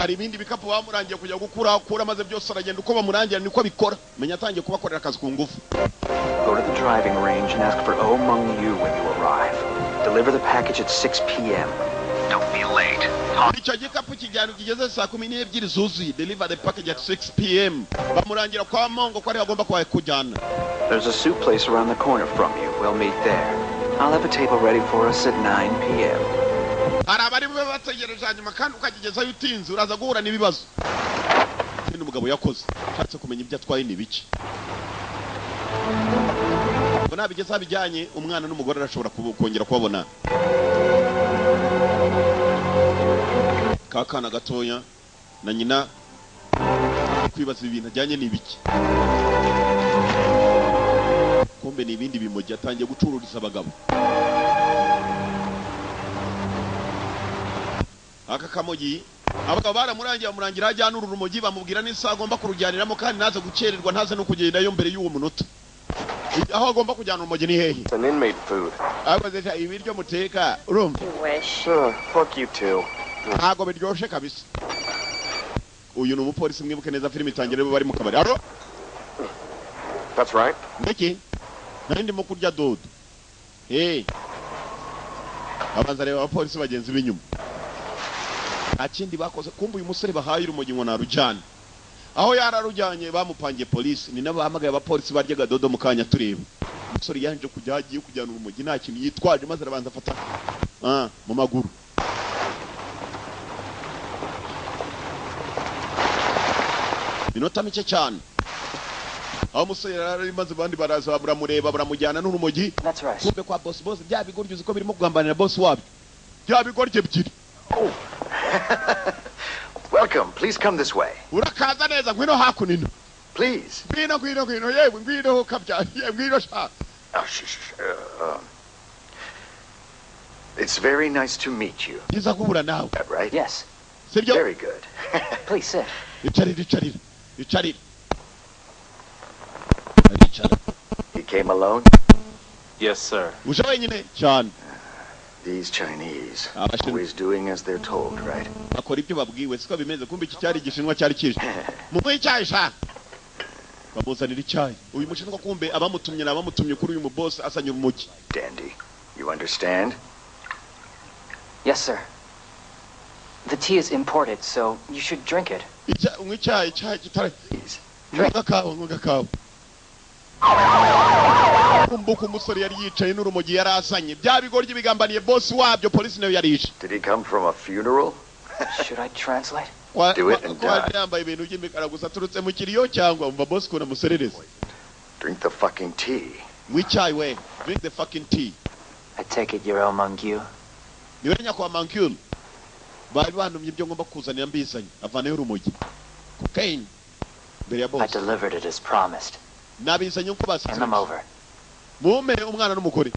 Hari ibindi bikapu bamurangiye kujya gukura akura, maze byose aragenda uko bamurangira niko abikora. Menya atangiye kubakorera akazi ku ngufu. Go to the driving range and ask for Oh Mung Yu when you arrive. Deliver the package at 6 p.m. Don't be late. Talk Icyo gikapu kijyana kigeze saa 12 zuzuye. Deliver the package at 6 p.m. Bamurangira kwa Mongo ko ariho agomba kuba kujyana. There's a soup place around the corner from you. We'll meet there. I'll have a table ready for us at 9 p.m. Hari abari bube bategereje hanyuma, kandi ukakigezayo utinze uraza guhura n'ibibazo. Ikindi umugabo yakoze, ashatse kumenya ibyo atwaye ni biki, ngo nabigeze bijyanye umwana n'umugore arashobora kongera kubabona. Ka kana gatoya na nyina kwibaza ibintu ajyanye ni ibiki. Kumbe ni ibindi bimogi atangiye gucururiza abagabo. Aka kamogi abagabo baramurangiye, bamurangira ajyana uru rumogi, bamubwira n'isaha agomba kurujyaniramo, kandi ntaze gukererwa, ntaze no kugendayo mbere y'uwo munota. Aho agomba kujyana urumogi ni hehe? It's an inmate food. Abaze ibiryo muteka, urumva? You wish. Fuck you too. Ntabwo biryoshye kabisa. Uyu ni umupolisi. Mwibuke neza filime itangira bari mu kabari. Aro. That's right. Ndeki nari ndimo kurya dodo. Hey, abanza reba abapolisi bagenzi b'inyuma, nta kindi bakoze. Kumva uyu musore bahaye urumogi ngo narujyane aho yararujyanye, bamupangiye polisi. Ni nabo bahamagaye abapolisi baryaga dodo mu kanya. Tureba umusore yanje kujya agiye kujyana urumogi nta kintu yitwaje, maze arabanza afata mu maguru. Minota mike cyane aho umusore yari maze, abandi baraza baramureba, baramujyana n'urumogi. That's right. Kumbe kwa boss, boss bya bigoryi uzi ko birimo kugambanira boss wabyo, bya bigoryi ebyiri. Welcome. Please come this way. Urakaza neza, ngwino hakuno. Please. Ngwino, ngwino, ngwino, yewe ngwino kabya, yewe ngwino sha. Oh, shh, shh, shh. It's very nice to meet you. Byiza guhura nawe. That right? Yes. Sibyo? Very good. Please sit. Icarira, icarira, icarira. Aricara. You came alone? Yes, sir. Uje wenyine cyane? These Chinese, Abashinwa. always doing as they're told, right? Bakora ibyo babwiwe, siko bimeze? Kumbe iki cyari igishinwa cyari kije. Munywe icyayi sha. Bamuzanira icyayi. Uyu mushinwa kumbe abamutumye n'abamutumye kuri uyu muboss asanye urumogi. Dandy. You understand? Yes, sir. The tea is imported, so you should drink it. Unywe icyayi, icyayi kitari. Please. Nywa agakawa, nywa agakawa. Kumbuka umusore yari yicaye n'urumogi yari azanye, bya bigoryi bigambaniye boss wabyo, polisi nayo yari ije. Did he come from a funeral? Should I translate? Do it and Ko yari die. yambaye ibintu by'imikara gusa, aturutse mu kiriyo cyangwa? Umva boss ukuntu amuserereza. Drink the fucking tea. Nywa icyayi we, drink the fucking tea. I take it you're Oh Mung-yu. Niwe nyakwa Mankyun bari bantumye, ibyo ngomba kuzanira mbizanye. Avanayo urumogi, cocaine, mbere ya I boss. delivered it as promised. Nabizanye uko Hand them basize. over. Mume umwana n'umugore.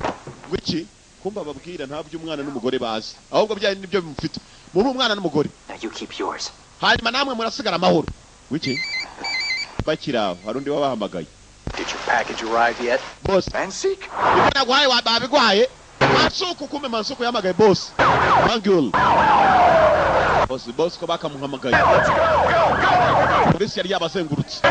Ngo iki? Kumba babwira ntabyo umwana n'umugore bazi, ahubwo bya nibyo bimufite. Mume umwana n'umugore. Now you keep yours. Hanyuma namwe murasigara amahoro. Wiki bakiri aho, hari undi wabahamagaye. Did your package arrive yet? Boss. Mansik? Ibyo naguhaye babiguhaye? Mansuku, kumbe Mansuku yahamagaye boss Mangul. Boss, boss ko bakamuhamagaye, polisi yari yabazengurutse.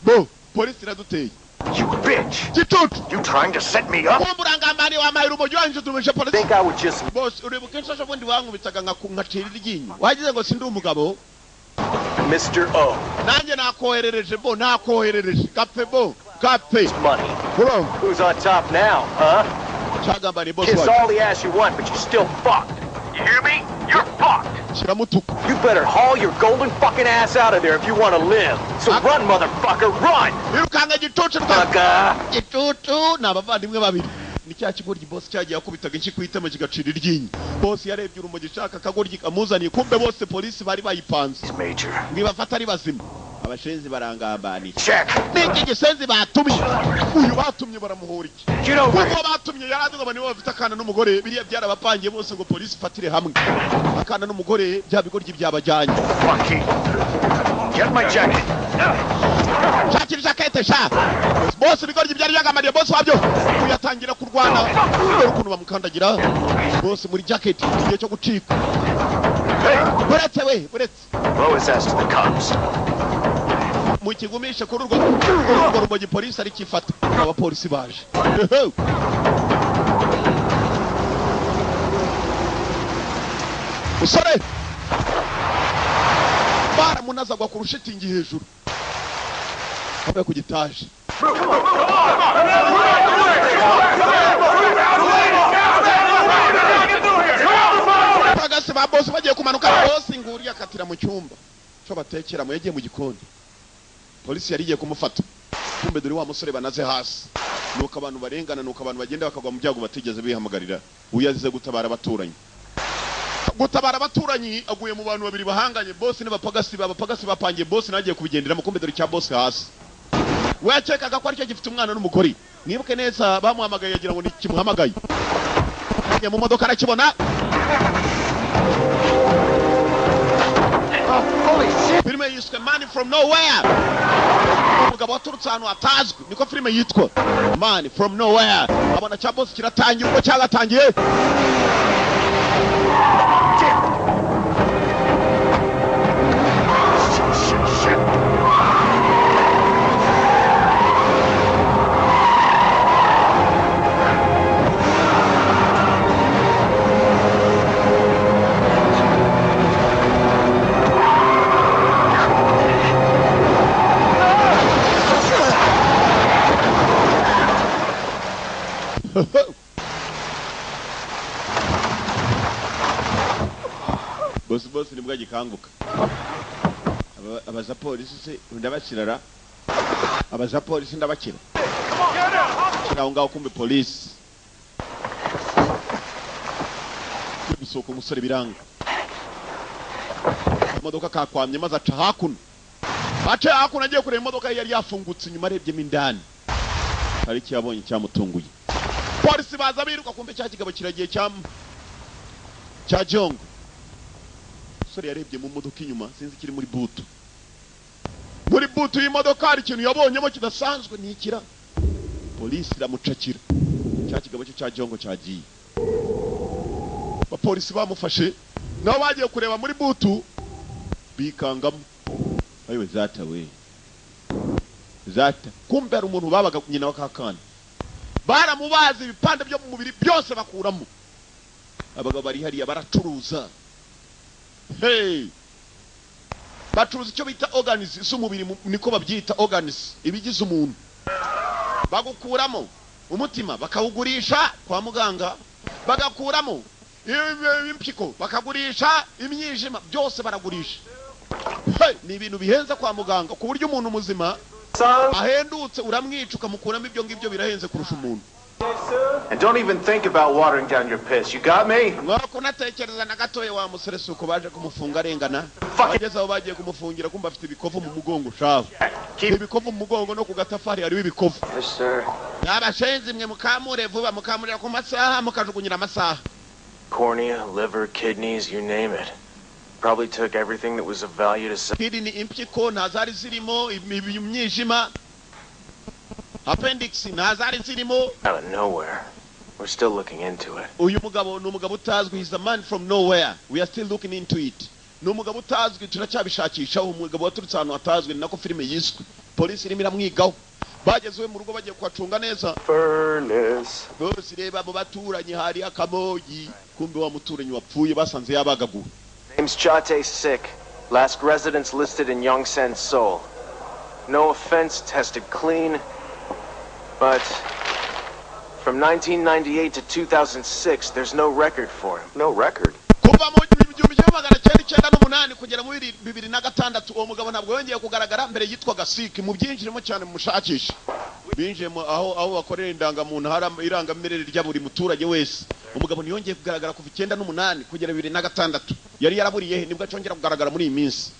Bo polisi iraduteye. You bitch! Gicucu. You trying to set me up? Kumbe urangambaniye, wampaye urumogi wangije utumije polisi. Think I would just Boss, uribuka inshasha bundi wankubitaga nkacira iryinyo, wagize ngo sindi umugabo? Mr. O. Nanjye nakoherereje bo, nakoherereje gapfe bo, gapfe. Money. Urumva? Who's on top now, huh? Cyagambaniye boss Kiss wacu. all the ass you want, but you're still fucked. You hear me? You're fucked. Kiramutuka. You better haul your golden fucking ass out of there if you want to live. So run, motherfucker, run! Birukanka gicucu rwa Fucker! Gicucu ni abavandimwe babiri, ni cya kigoryi boss cyagiye akubitaga inshyi ku itama kigacira iryinyo. Boss yarebye urumogi ishaka akagoryi kamuzaniye, kumbe bose polisi bari bayipanze. Major. Mwibafata ari bazima. Abashenzi barangambaniye. Check. N'iki gisenzi batumye, uyu batumye baramuhora iki? Get over Kuko batumye yarazi ngo nibo bafite akana n'umugore, biriya byarabapangiye bose ngo polisi ifatire hamwe akana n'umugore, bya bigoryi byabajyanye. Fucking. Get my jacket. Shakira ijakete sha bose. Ibigoryi byari byagamariye bose wabyo, uyatangira kurwana. Dore ukuntu bamukandagira bose muri jacket igihe cyo gucika. Buretse we, buretse. Blow his ass to the cops. Mukigumishe kuri urwo rumogi, polisi arikifata. Abapolisi baje. Musore baramunazagwa ku rushitingi hejuru, avuye ku gitaje. Bagase ba boss bagiye kumanuka, boss nguri akatira mu cyumba cyo batekeramo, yagiye mu gikoni. Polisi yari igiye kumufata, kumbe dore wa musore banaze hasi. Nuko abantu barengana, nuko abantu bagenda bakagwa mu byago batigeze bihamagarira. Uyu yazize gutabara abaturanyi, gutabara abaturanyi aguye mu bantu babiri bahanganye, boss n'abapagasi. Abapagasi bapangiye boss nagiye kubigenderamo, kumbe dore cya boss hasi. We yakekaga ko aricyo gifite umwana n'umugore. Mwibuke neza bamuhamagaye yagira ngo ni kimuhamagaye. Ajya mu modoka arakibona. Filime yiswe Man from Nowhere, umugabo waturutse ahantu hatazwi, niko filime yitwa, Man from Nowhere. Abona cya boss kiratangiye ubwo cyagatangiye. Shit, shit, shit. Boss, boss nibwo agikanguka. Abaza polisi se ndabakirara, abaza polisi ndabakira. Kira aho ngaho, kumbe polisi iri gusohoka. Umusore biranga, imodoka kakwamye maze aca hakuno, aca hakuno agiye kureba imodoka ye yari yafungutse inyuma. Arebyemo indani hari icyo yabonye cyamutunguye. Polisi baza biruka, kumbe cya kigabo kiragiye cya jongo. Umusore yarebye mu modoka inyuma, sinzi ikiri muri boot, muri boot y'imodoka hari ikintu yabonyemo kidasanzwe. Ni ikira Polisi iramucakira. Cya kigabo cye cya Jongo cyagiye, abapolisi bamufashe nabo bagiye kureba muri boot, bikangamo. Ayiwe zata we zata, kumbe hari umuntu babaga nyina wa kakana, baramubaza ibipande byo mu mubiri byose bakuramo. Abagabo bari hariya baracuruza. Hey, bacuruza icyo bita organs z'umubiri, niko babyita organs, ibigize umuntu. Bagukuramo umutima bakawugurisha kwa muganga, bagakuramo impyiko bakagurisha, imyijima, byose baragurisha. Hey, ni ibintu bihenze kwa muganga, ku buryo umuntu muzima ahendutse, uramwica ukamukuramo ibyo ngibyo, birahenze kurusha umuntu. And don't even think about watering down your piss. You got me? Mwako natekereza na gatoya wa musore. Suko baje kumufunga arengana. Bageze aho bagiye kumufungira, kumva afite ibikovu mu mugongo shavu, ibikovu mu mugongo no ku gatafari hariho ibikovu. Yes, sir. Abashenzi mwe, mukamure vuba, mukamurira ku masaha, mukajugunyira amasaha. Cornea, liver, kidneys, you name it. Probably took everything that was of value to sell. Kidney, impyiko nta zari zirimo, imyijima, appendix nta zari zirimo. Out of nowhere. We're still looking into it. Uyu mugabo ni umugabo utazwi. He's a man from nowhere, we are still looking into it. Ni umugabo utazwi, turacyabishakisha. Umugabo waturutse ahantu hatazwi, ni nako filime yiswe. Polisi irimo iramwigaho. Bageze iwe mu rugo, bagiye kuhacunga neza. Furnace. Bose reba mu baturanyi hari akamogi, kumbe wa muturanyi wapfuye basanze yabagaguwe. Name's Chate Sick. Last residence listed in Yongsan, Seoul. No offense, tested clean. But from 1998 to 2006, there's no record for him. No record. Kuva mu 1998 kugera mu 2006, uwo mugabo ntabwo yongeye kugaragara. Mbere yitwaga Siki. Mu byinjiremo cyane, mushakisha. Binjiye aho bakorera indangamuntu, hari irangamimerere rya buri muturage wese. Umugabo ntiyongeye kugaragara kuva 98 kugera 2006. Yari yaraburiye he? Nibwo acongera kugaragara muri iyi minsi.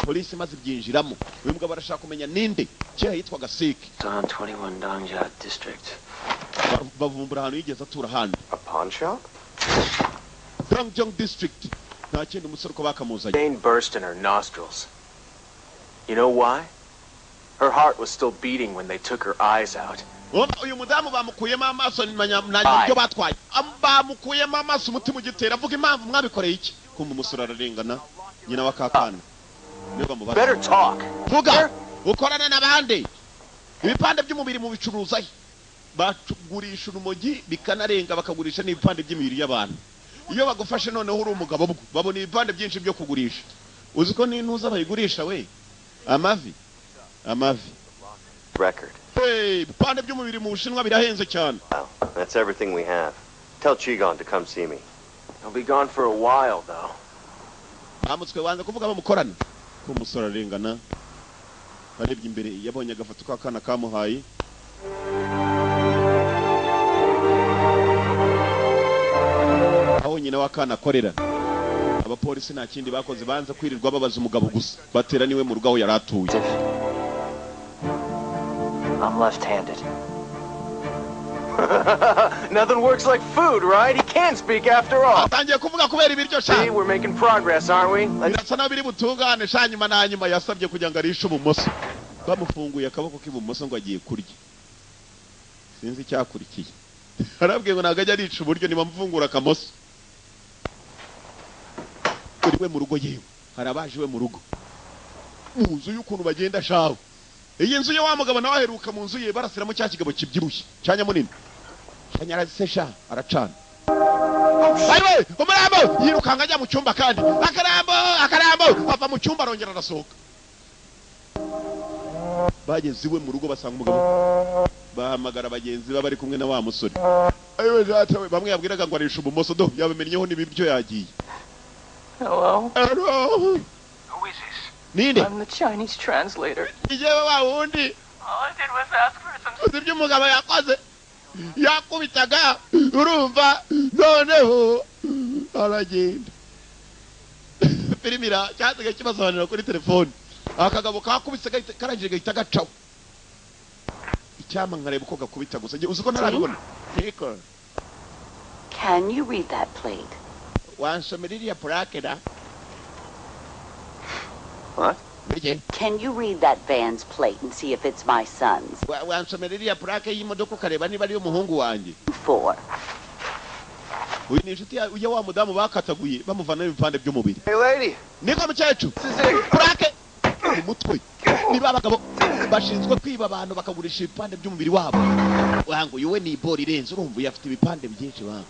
Polisi imaze ibyinjiramo. Uyu mugabo arashaka kumenya ninde. Kera yitwaga Siki. It's on 21 Dongja District. Bavumbura ahantu yigeze atura handi. A pawn shop? Dongjong District. Nta kindi, umusore uko bakamuzanye. Vein burst in her nostrils. You know why? Her heart was still beating when they took her eyes out. Uyu mudamu bamukuyemo amaso na ibyo batwaye. Bamukuyemo amaso umutima ugitera. Avuga impamvu mwabikoreye iki? Kumva umusore ararengana. Nyina wa kakana niwe bamubaza. Better talk. Vuga, ukorana n'abandi, ibipande by'umubiri mubicuruzahe? Bagurisha urumogi bikanarenga, bakagurisha n'ibipande by'imibiri y'abantu. Iyo bagufashe noneho uri umugabo, bwo babona ibipande byinshi byo kugurisha. Uzi ko n'intuza bayigurisha we, amavi, amavi. Record. Hey, ibipande by'umubiri mu Bushinwa birahenze cyane. Wow. That's everything we have. Tell Chigon to come see me. He'll be gone for a while, though. Bamutswe wanze kuvuga bamukorana ko. Umusore arengana, arebye imbere yabonye agafoto k'akana kamuhaye. Aho nyina w'akana akorera. Abapolisi nta kindi bakoze, banze kwirirwa babaza umugabo gusa, batera niwe mu rugo aho yari atuye. I'm left-handed. Nothing works like food, right? He can speak after all. Atangiye kuvuga kubera ibiryo sha. See, we're making progress, aren't we? Let's Birasa naho biri butungane sha. Nyuma na nyuma yasabye kugira ngo arishe ubumoso. Bamufunguye akaboko k'ibumoso ngo agiye kurya, sinzi icyakurikiye. Arabwiye ngo ntabwo ajya arica uburyo, ntibamufungura akamoso. Uri we mu rugo, yewe hari abaje iwe mu rugo, mu nzu y'ukuntu bagenda shawe. Iyi nzu ye, wa mugabo nawe aheruka mu nzu ye barasiramo cya kigabo kibyibushye cya nyamunini. Shanyarazi se sha, aracana. Ayiwe, umurambo! Yirukanka ajya mu cyumba, kandi akarambo, akarambo! Ava mu cyumba, arongera arasohoka. Bageze iwe mu rugo basanga umugabo, bahamagara bagenzi be bari kumwe na wa musore. Ayiwe data we, bamwe yabwiraga ngo arisha ubumoso, do yabimennyeho n'ibiryo yagiye. Hello? Hello? Who is this? Ninde? I'm the Chinese translator. Ijewe wa wundi. All I did was ask for some Uzi ibyo umugabo yakoze? Yakubitaga, urumva, noneho aragenda. Firimira cyasigaye kibasobanurira kuri telefone. Akagabo kakubise karangije gahita gacaho. Icyampa nkareba uko gakubita gusa. Njye uzi ko ntarabibona. Niko. Can you read that plate? Wansomera iriya purake da? What? Bike. Can you read that van's plate and see if it's my son's? Wansomera iriya plaque y'imodoka ukareba niba ari umuhungu wanjye? 4. Uyu ni inshuti ya wa mudamu bakataguye bamuvanaho ibipande by'umubiri. Hey lady. Niko mukecuru. Plaque mu mutwe. Niba abagabo bashinzwe kwiba abantu bakagurisha ibipande by'umubiri wabo. Wangu uyu we ni ibori irenze, urumva uyu afite ibipande byinshi wangu.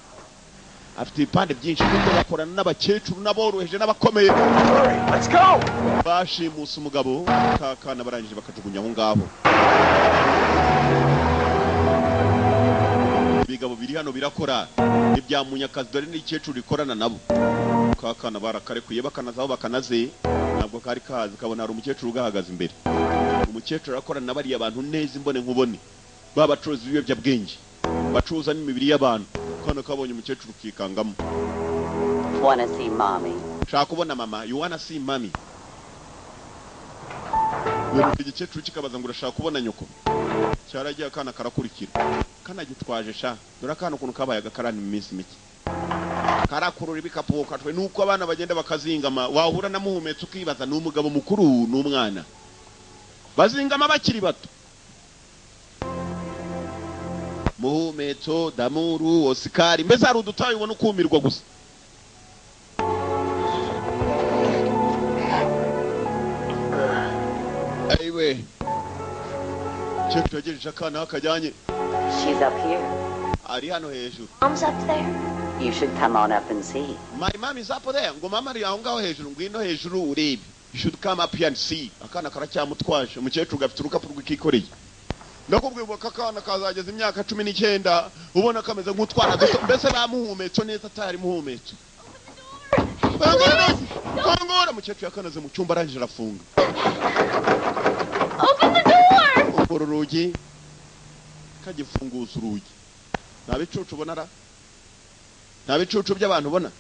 Afite ibipande byinshi kuko bakorana n'abakecuru n'aboroheje n'abakomeye. Let's go. Bashimuse umugabo kakana barangije bakajugunya aho ngaho. Ibigabo biri hano birakora ibya Munyakazi, dore n'ikecuru rikorana nabo. Kakana barakarekuye bakanazaho bakanaze, ntabwo kari kazi kabona hari umukecuru ugahagaze imbere. Umukecuru akorana na bariya bantu neza imbone nkubone, babacuruza ibiyobyabwenge, bacuruza n'imibiri y'abantu. Kano kabonye umukecuru kikangamo. Wanna see mommy? Shaka kubona mama. You wanna see mommy? Uyu igikecuru kikabaza ngo urashaka kubona nyoko. Cyaragiye akana karakurikira. Kanagitwaje sha. Dore akana ukuntu kabaye agakarani mu minsi mike. Karakurura ibikapu katwe nuko abana bagenda bakazingama, wahura na muhumetso ukibaza ni umugabo mukuru n'umwana. Bazingama bakiri bato. Muhumetso, Damuru, Osikari, mbese hari udutayi ubona ukumirwa gusa. Ayiwe. Cyo yagejeje akana akajyanye. She's up here. Ari hano hejuru. Mom's up there. You should come on up and see. My mom is up there. Ngo mama ari aho ngaho hejuru, ngwino hejuru urebe. You should come up here and see. Akana karacyamutwaje. Umukecuru gafite urukapu rw'ikikoreye. Ndakubwiye ko akana kazageza imyaka 19 ubona kameze nk'utwana duto, mbese bamuhumetso neza atari muhumetso. Kongora umukecuru yakanaze mu cyumba arangije arafunga. Open the door. Ufungura urugi, kagifunguza urugi. Nta bicucu ubona ra? Nta bicucu by'abantu ubona?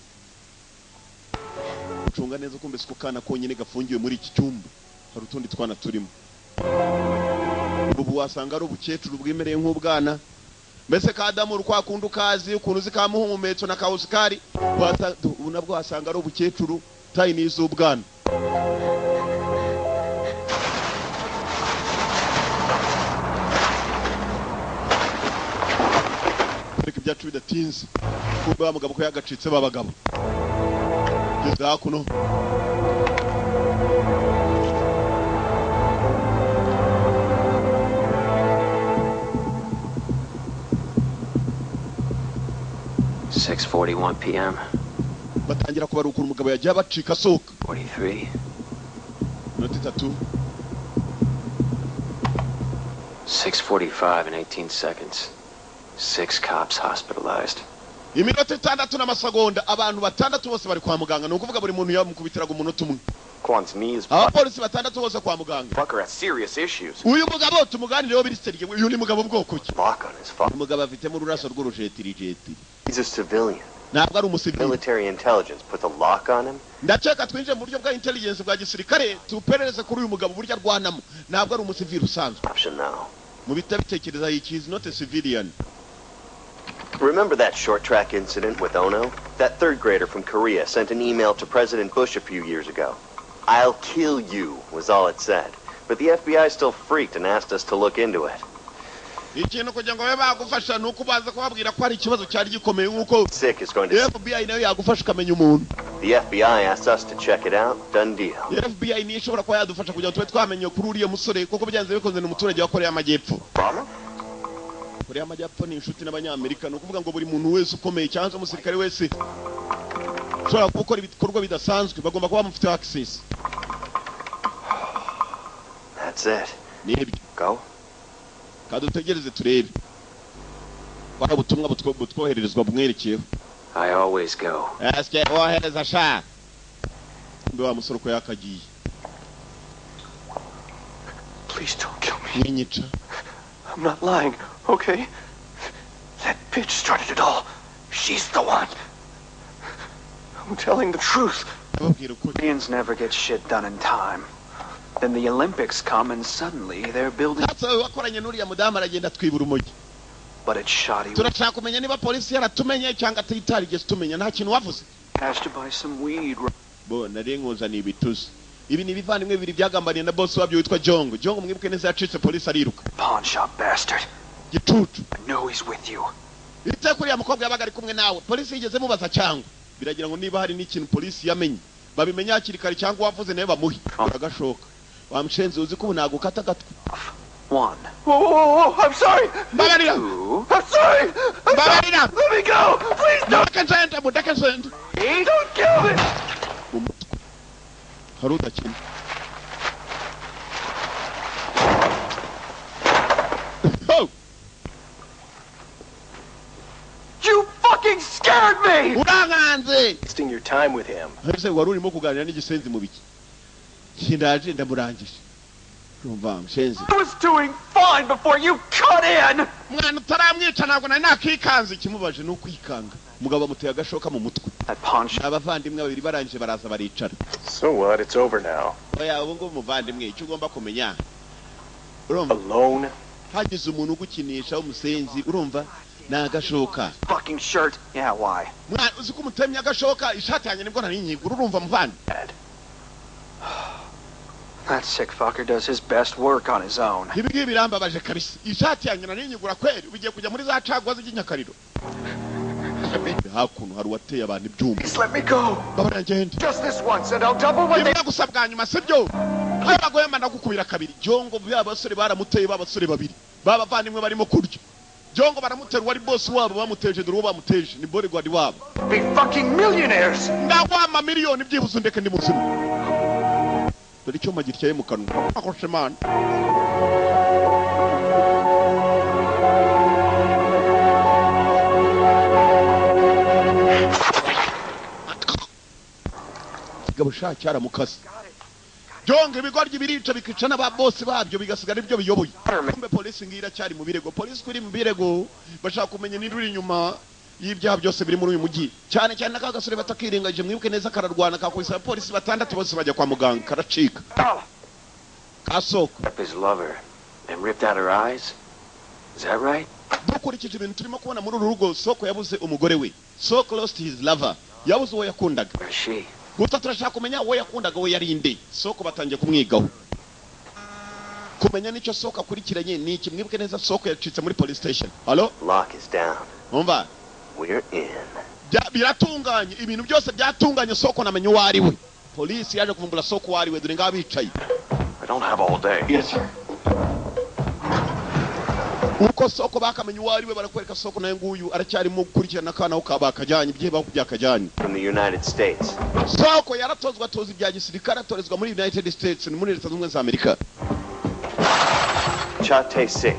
Ucunga neza kumbe siko kana konyine gafungiwe muri iki cyumba. Hari utundi twana turimo. Ubu wasanga ari ubukecuru bwimereye nk'ubwana. Mbese ka Adamu kwa kundi ukazi ukuntu zikamuhumetso na kausikari, ubu nabwo wasanga ari ubukecuru tayi n'iz'ubwana. Ariko ibyacu bidatinze kumbe wa mugabo ko yagacitse babagabo. Geze hakuno. p.m. Batangira kubarukura umugabo yagiye abacika asohoka. 43. Minota 3. 6:45 and 18 seconds. 6 cops hospitalized. Iminota 6 n'amasegonda abantu batandatu bose bari kwa muganga, ni ukuvuga buri muntu yamukubitiraga umunota umwe. Kwan's knees. Abapolisi batandatu bose kwa muganga. Fucker has serious issues. Uyu mugabo tumuganireho biri seriye, uyu ni mugabo bwoko ki? Lock on his father. Umugabo afitemo ururaso rw'urujetirijetiri. He's a civilian. Ntabwo ari umusivili. Military intelligence put the lock on him. Ndakeka twinjiye mu buryo bwa intelligence bwa gisirikare tuperereze kuri uyu mugabo buryo arwanamo. Ntabwo ari umusivili usanzwe. Option now. Mu bitabitekereza he is not a civilian. Remember that short track incident with Ono? That third grader from Korea sent an email to President Bush a few years ago. I'll kill you was all it said. But the FBI still freaked and asked us to look into it. Ikintu kugira ngo babe bagufasha nuko baza kubabwira ko hari ikibazo cyari gikomeye nkuko Sick is going to FBI nayo yagufasha ukamenya umuntu. The FBI asked us to check it out. Done deal. FBI niyo ishobora kuba yadufasha kugira ngo tube twamenye kuri uriya musore kuko byanze bikunze ni umuturage wa Korea y'Amajyepfo. Korea y'Amajyepfo ni inshuti n'Abanyamerika, ni ukuvuga ngo buri muntu wese ukomeye cyangwa umusirikare wese ushobora gukora ibikorwa bidasanzwe bagomba kuba bamufite access. That's it. Nibyo. Go. Kadutegereze turebe. Kwa ubutumwa butwohererezwa bumwerekeyeho. I always go. Aske wohereza sha. Mbe wa musore ko yakagiye. Please don't kill me. Ninyica. I'm not lying, okay? That bitch started it all. She's the one. I'm telling the truth. Koreans never get shit done in time. Then the Olympics come and suddenly they're building. Wakoranye n'uriya mudamu aragenda twibura umugi. But it's shoddy. Turashaka kumenya niba polisi yaratumenye cyangwa atitarigeze tumenya, nta kintu wavuze. Has to buy some weed. Bo nari nkuzaniye ibituzi. Ibi ni ibivandimwe bibiri byagambaniye na boss wabyo witwa Jong. Jong, mwibuke neza, yacitse polisi ariruka. Pawn shop bastard. Gicucu. I know he's with you. Ite kuriya mukobwa yabaga ari kumwe nawe, polisi yigeze mubaza? Cyangwa biragira ngo niba hari n'ikintu polisi yamenye babimenya hakiri kare, cyangwa uwavuze nawe bamuhe uragashoka. Wamushenze, uzi ko ubu nagukata agatwi? One. Whoa, whoa, whoa, whoa, I'm sorry! Mbabarira. Two. I'm sorry! I'm sorry! Mbabarira. Let me go! Please don't! Mureke nsende, mureke nsende. Don't kill me! Mu mutwe hari udakina. Ho! You fucking scared me! Urankanze. Wasting your time with him. Ese wari urimo kuganira n'igisenzi mu biki? Kindaje ndamurangije, urumva mushenzi? I was doing fine before you cut in! Mwana, utaramwica ntabwo nari nakikanze. Ikimubaje ni ukwikanga umugabo bamuteye agashoka mu mutwe. That pawn shop. Abavandimwe babiri barangije baraza baricara. So what? It's over now. Oya, ubu ngubu muvandimwe, icyo ugomba kumenya, urumva, Alone? hagize umuntu ugukinisha w'umusenzi, urumva, ni agashoka. Fucking shirt. Yeah, why? Mwana, uzi ko umutemye agashoka ishati yanjye? Nibwo nari nkigura, urumva muvandi? That sick fucker does his best work on his own. Ibi ngibi birambabaje kabisa. Ishati yanjye nari nyigura kweri, ugiye kujya muri za caguwa z'inyakariro. Hakuno hari uwateye abantu ibyuma. Please let me go. Babara ngende. Just this once, and I'll double what they. Rimwe gusa bwa nyuma, sibyo? Ayo bagoyema ndagukubira kabiri. Jongo, ba basore baramuteye, ba basore babiri babavandimwe barimo kurya. Jongo baramutera, uwari boss wabo bamuteje. Dore uwo bamuteje ni bodyguard wabo. Be fucking millionaires. Ndaguha miliyoni byibuze undeke ndi muzima. Dore icyuma gityaye mu kanwa akoshe man. Kigabo sha cyaramukase. Jonga, ibigoryi birica bikica n'aba boss babyo, bigasigara ibyo biyoboye. Kumbe polisi ngira iracyari mu birego. Polisi kuri mu birego, bashaka kumenya ninde uri inyuma y'ibyaha byose biri muri uyu mujyi, cyane cyane n'aka gasore batakirengagije. Mwibuke neza, kararwana kakubise abapolisi batandatu bose bajya kwa muganga, karacika kasoko. Up his lover and ripped out her eyes? Is that right? Dukurikije ibintu turimo kubona muri uru rugo, Soko yabuze umugore we. Soko lost his lover, yabuze uwo yakundaga. Where's she? Gusa turashaka kumenya uwo yakundaga we yari inde. Soko batangiye kumwigaho, kumenya nicyo Soko akurikiranye ni iki. Mwibuke neza, Soko yacitse muri police station. Halo? Lock is down. Umva. We're in. Biratunganye, ibintu byose byatunganye. Soko namenye uwo ari we. Polisi yaje kuvumbura Soko uwo ari we. Dore ngaho bicaye. I don't have all day. Yes, sir. Uko Soko bakamenya uwo ari we, barakwereka Soko nawe nguyu aracyarimo gukurikirana akana aho bakajyanye, ibyo byakajyanye. From the United States. Soko yaratozwa, atoza ibya gisirikare, atorezwa muri United States, ni muri Leta Zunze Ubumwe za Amerika. Cha Tae-sik.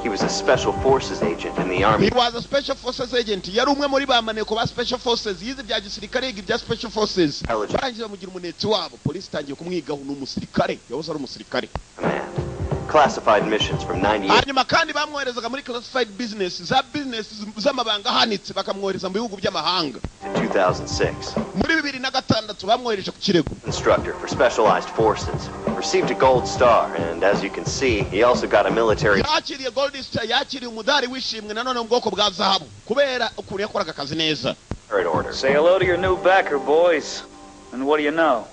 He was a special forces agent in the army. He was a special forces agent, yari umwe muri ba maneko ba special forces, yize ibya gisirikare, yiga ibya special forces. Intelligence. Barangije bamugira umunetsi wabo. Polisi itangiye kumwigaho, ni umusirikare, yahoze ari umusirikare. Command. Classified missions from 98 Hanyuma kandi bamwoherezaga muri classified business, za business z'amabanga ahanitse, bakamwohereza mu bihugu by'amahanga. to 2006. Muri 2006 bamwohereje ku kirego. Instructor for specialized forces. Received a gold star, and as you can see, he also got a military Yakiriye gold star, yakiriye umudari w'ishimwe nanone mu bwoko bwa zahabu kubera ukuntu yakoraga akazi neza. merit order. Say hello to your new backer, boys. And what do you know?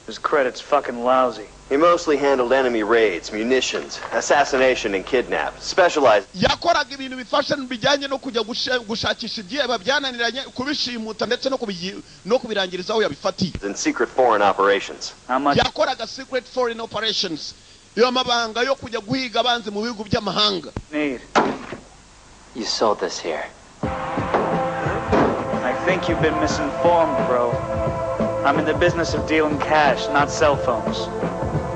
His credit's fucking lousy. He mostly handled enemy raids, munitions, assassination, and kidnap. Specialized Yakoraga ibintu bifasha bijyanye no kujya gushakisha ibyiheba byananiranye, kubishimuta ndetse no kubirangiriza aho yabifatiye. in secret foreign operations. How much Yakoraga secret foreign operations, iyo mabanga yo kujya guhiga abanzi mu bihugu by'amahanga. need? You sold this here. I think you've been misinformed, bro. I'm in the business of dealing cash, not cell phones.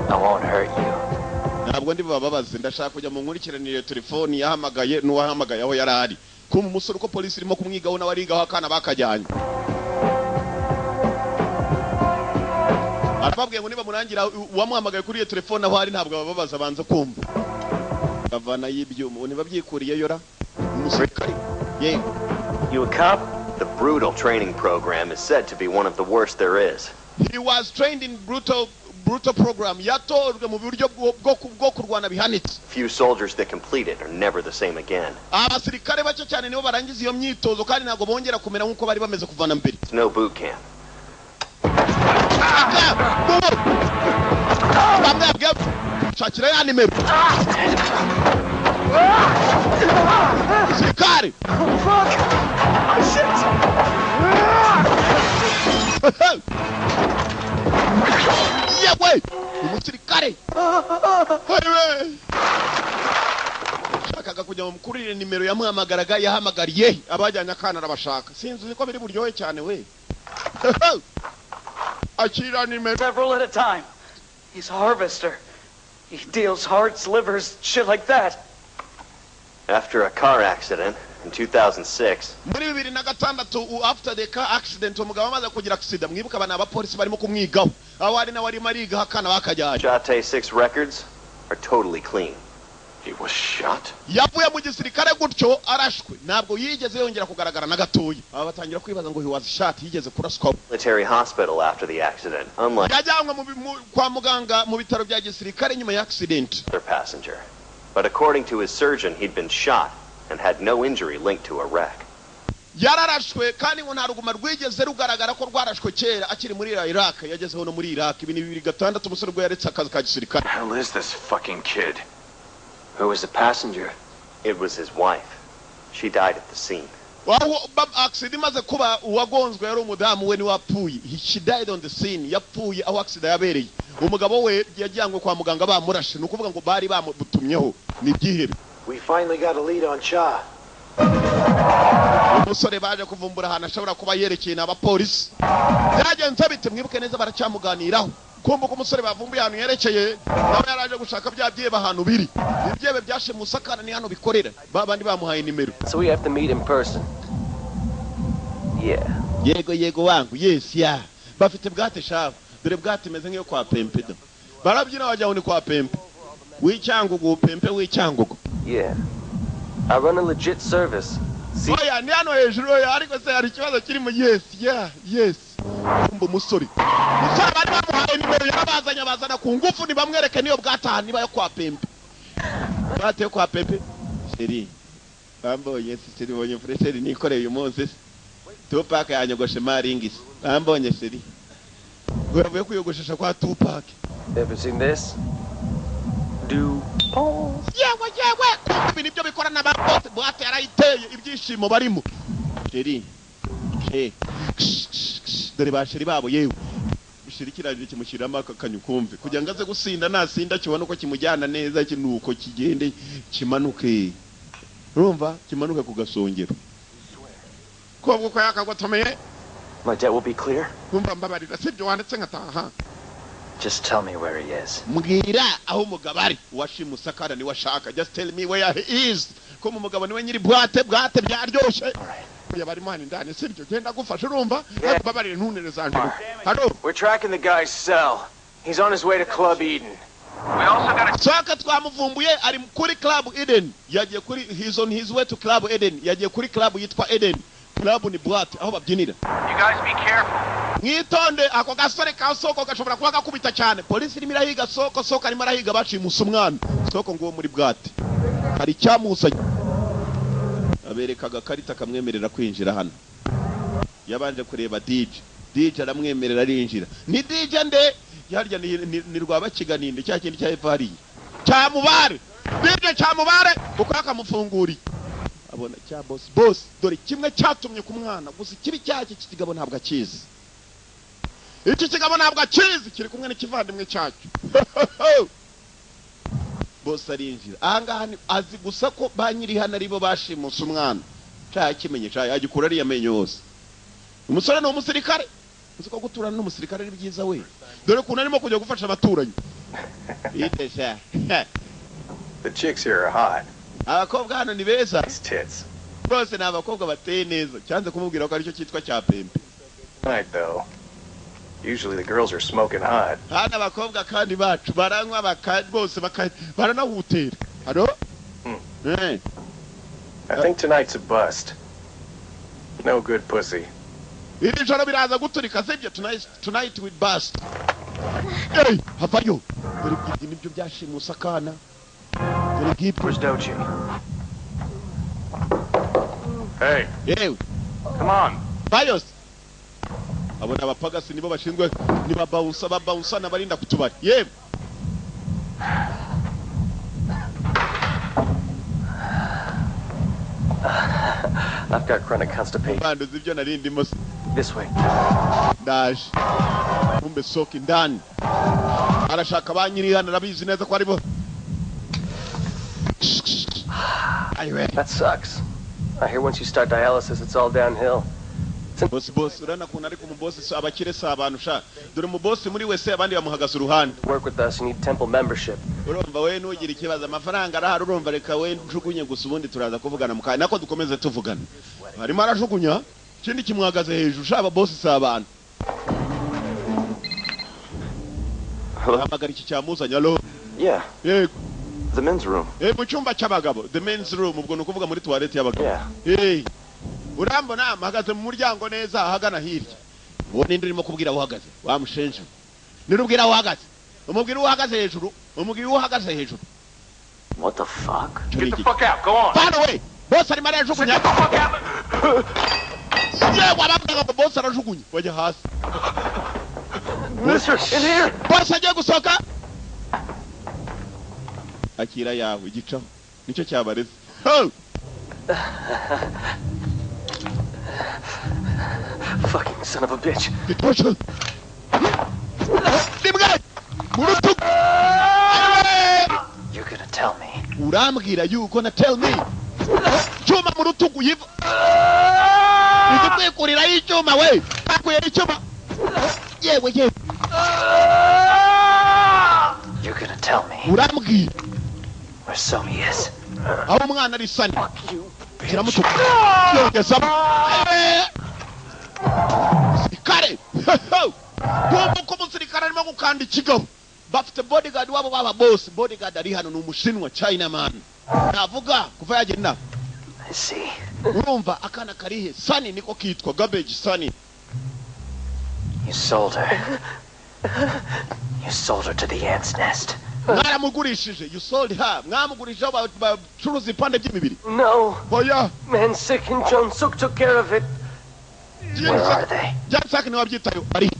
I won't hurt you. Ntabwo ndi bubababaze. Ndashaka kujya mu nkurikiranire telefoni yahamagaye n'uwahamagaye aho yari ari. Kuma umusore, uko polisi irimo kumwigaho, nawe arigaho akana bakajyanye. Arababwiye ngo niba murangira uwamuhamagaye kuri iyo telefone aho ari, ntabwo abababaza. Abanza kumva bavanayo ibyuma ntibabyikuriyeyo ra umusirikare yego. You a cop? The brutal training program is said to be one of the worst there is. He was trained in brutal, brutal program, yatojwe mu buryo bwo kurwana bihanitse. Few soldiers that complete it are never the same again. Abasirikare bake cyane nibo barangiza iyo myitozo, kandi ntabwo bongera kumera nk'uko bari bameze kuva na mbere. It's no boot camp. Ah! Bamwe shakira ya nimero. Sirikari. Fuck! Oh, shit! Yewe! Umusirikare! Yewe! Shakaga kujya mu mukurire nimero yamuhamagaraga yahamagariye abajyanye akana arabashaka. Sinzi ko biri buryohe cyane we. Akira nimero. Several at a time. He's a harvester. He deals hearts, livers, shit like that. After a car accident in 2006. Muri 2006 after the car accident umugabo amaze kugira accident mwibuka abana abapolisi barimo kumwigaho aho ari nawe arimo ariga akana bakajyanye. Cha Tae-sik's records are totally clean. He was shot. Yavuye mu gisirikare gutyo arashwe ntabwo yigeze yongera kugaragara na gatoya. Aba batangira kwibaza ngo he was shot yigeze kuraswa. Military hospital after the accident. Unlike yajyanywe kwa muganga mu bitaro bya gisirikare nyuma ya accident. Other passenger. But according to his surgeon, he'd been shot and had no injury linked to a wreck. Yararashwe kandi ngo nta ruguma rwigeze rugaragara ko rwarashwe kera akiri muri Iraq yagezeho no muri Iraq ibi ni 2006 umusore ubwo yaretse akazi ka gisirikare. Hell is this fucking kid? Who was the passenger? It was his wife. She died at the scene. Accident imaze kuba uwagonzwe yari umudamu we ni wapfuye. She died on the scene. Yapfuye aho accident yabereye. Umugabo we yajyanywe kwa muganga bamurashe ni ukuvuga ngo bari bamutumyeho ni byihebe. We finally got a lead on Cha. Umusore baje kuvumbura ahantu ashobora kuba yerekeye n'abapolisi. Byagenze bite mwibuke neza baracyamuganiraho. Kumva ko umusore bavumbuye ahantu yerekeye nawe yaraje gushaka bya byebe ahantu biri. Ibyebe byashimuse akana ni hano bikorera. Babandi bamuhaye nimero. So we have to meet in person. Yeah. Yego yego wangu yes yeah. Bafite bwate shavu. Dore bwate imeze nk'iyo kwa Pempe do. Barabyina wajya ni kwa Pempe. Wicyangugu Pempe wicyangugu. Yeah. I run a legit service. Oya ni hano hejuru oya ariko se hari ikibazo kiri mu yes yeah yes. Kumva umusore. Umusore bari bamuhaye nimero yarabazanye bazana ku ngufu ni bamwereke niyo bwataha niba yo kwa Pempe. Bwate yo kwa Pempe. Sheri. Bambonye sheri bonye fresheri nikoreye uyu munsi. Tupac yanyogoshe maringisi. Bambonye sheri. Ngo kwiyogoshesha kwa Tupac. Ever seen this? Do Paul. Yewe yewe kumva ibintu ibyo bikora na ba boss bwate yarayiteye ibyishimo barimo. Sheri. She. Dore ba sheri babo yewe. Sheri kirarire kimushyiramo akakanyu kumve kugira ngo aze gusinda nasinda kibona uko kimujyana neza kinuko kigende kimanuke. Urumva kimanuke ku gasongero. Kobwo ko yakagotomeye. My debt will be clear. Kumva mbabarira sibyo wanditse nkataha. Just tell me where he is. Mbwira aho umugabo ari. Uwashimuse akana ni washaka. Just tell me where he is. Ko umugabo niwe nyiri bwate bwate byaryoshye. Oya barimo hano indani sibyo genda gufasha urumva mbabarire ntunereza nje. Hello. We're tracking the guy's cell. He's on his way to Club Eden. We also got a Saka twamuvumbuye ari kuri Club Eden. Yagiye kuri he's on his way to Club Eden. Yagiye kuri club yitwa Eden. Club ni boîte aho babyinira. You guys be careful. Mwitonde ako gasore ka soko gashobora kuba gakubita cyane. Polisi irimo irahiga soko soko arimo arahiga bacimusa umwana. Soko nguwo muri bwate. Hari cyamusanye. Abereka agakarita kamwemerera kwinjira hano. Yabanje kureba DJ. DJ aramwemerera arinjira. Ni DJ nde? Yarya ni rwabakiganinde cya kindi cya Evariye. Cyamubare. DJ cyamubare uko akamufunguriye. Abona cya boss boss dore kimwe cyatumye ku mwana gusa ikibi cyacyo iki kigabo ntabwo akizi. Iki kigabo ntabwo akizi kiri kumwe n'ikivandimwe cyacyo. Boss arinjira. Ahangaha azi gusa ko ba nyiri hano aribo bashimuse umwana. Cyakimenye cyagikura ari yamenye yose. Umusore ni umusirikare. Uzi ko guturana n'umusirikare ari byiza we. Dore kuntu arimo kujya gufasha abaturanyi. Bitesha. The chicks here are hot. Abakobwa hano ni beza. Bose ni abakobwa bateye neza. Cyanze kumubwira ko aricyo cyitwa cya Pempe. Night though. Usually the girls are smoking hot. Hano abakobwa kandi bacu baranywa bose baranahutera. Haro? I think tonight's a bust. No good pussy. Iri joro biraza guturika sibyo tonight we bust. Hey, havayo. Dore ibyo nibyo byashimuse akana. Dore gipro. Where's Dochi? Hey. Yewe. Come on. Bayos. Abona abapagasi nibo bashinzwe Ni babawusa babawusa n'abarinda kutubari. Yewe. I've got chronic constipation. Banduza ibyo nari ndimo. This way. Ndaje. Kumbe soki ndani. Arashaka ba nyiri hano arabizi neza ko aribo. Ayiwe. That sucks. I hear once you start dialysis it's all downhill. Boss boss urana kuntu ariko umuboss abakire sa abantu sha. Dore umuboss muri wese abandi bamuhagaze uruhande. Work with us, you need temple membership. Urumva we nugira ikibazo amafaranga arahari urumva reka we njugunye gusa ubundi turaza kuvugana mukanya nako dukomeze tuvugana. Arimo arajugunya ikindi kimwagaze hejuru shaba boss sa abantu. Hamagara iki cyamuzanye allo. Yeah. Yego. The men's room. Mu cyumba cy'abagabo, the men's room ubwo nukuvuga muri toilette y'abagabo. Yeah. Eh. Urambona mpagaze mu muryango neza ahagana hirya. Uwo ninde urimo kubwira uhagaze? Wa mushenje. Nirubwira uhagaze. Umubwira uhagaze hejuru, umubwira uhagaze hejuru. What the fuck? Get the fuck out. Go on. By the way, boss ari marajugunya. Get the fuck out. Yewe ababwaga boss arajugunya. Wajya hasi. Mister, in here. Boss agiye gusohoka. Akira yawe igicaho. Nicyo cyabareze. Ho! Fucking son of a bitch. You're gonna tell me. Urambwira, you gonna tell me. Cyuma mu rutugu yiva. Igikwikurira y'icyuma we. Bakuye icyuma. Yewe yewe. You're gonna tell me. Urambwira. Where Somi is. Aho umwana ari sani. Kiramutuka. Yongezamo. Kare. Kumva ko umusirikare arimo gukanda ikigabo. Bafite bodyguard wabo baba boss. Bodyguard ari hano ni umushinwa China man. Navuga kuva yagenda. I see. Urumva akana karihe Sani niko kitwa Garbage Sani. You sold her. You sold her to the ant's nest. Mwaramugurishije. You sold her. Mwamugurishije bacuruza ipande by'imibiri. No. Oya. Man sick and John Suk took care of it. Where are they? John Suk niwe wabyitayeho. Ari.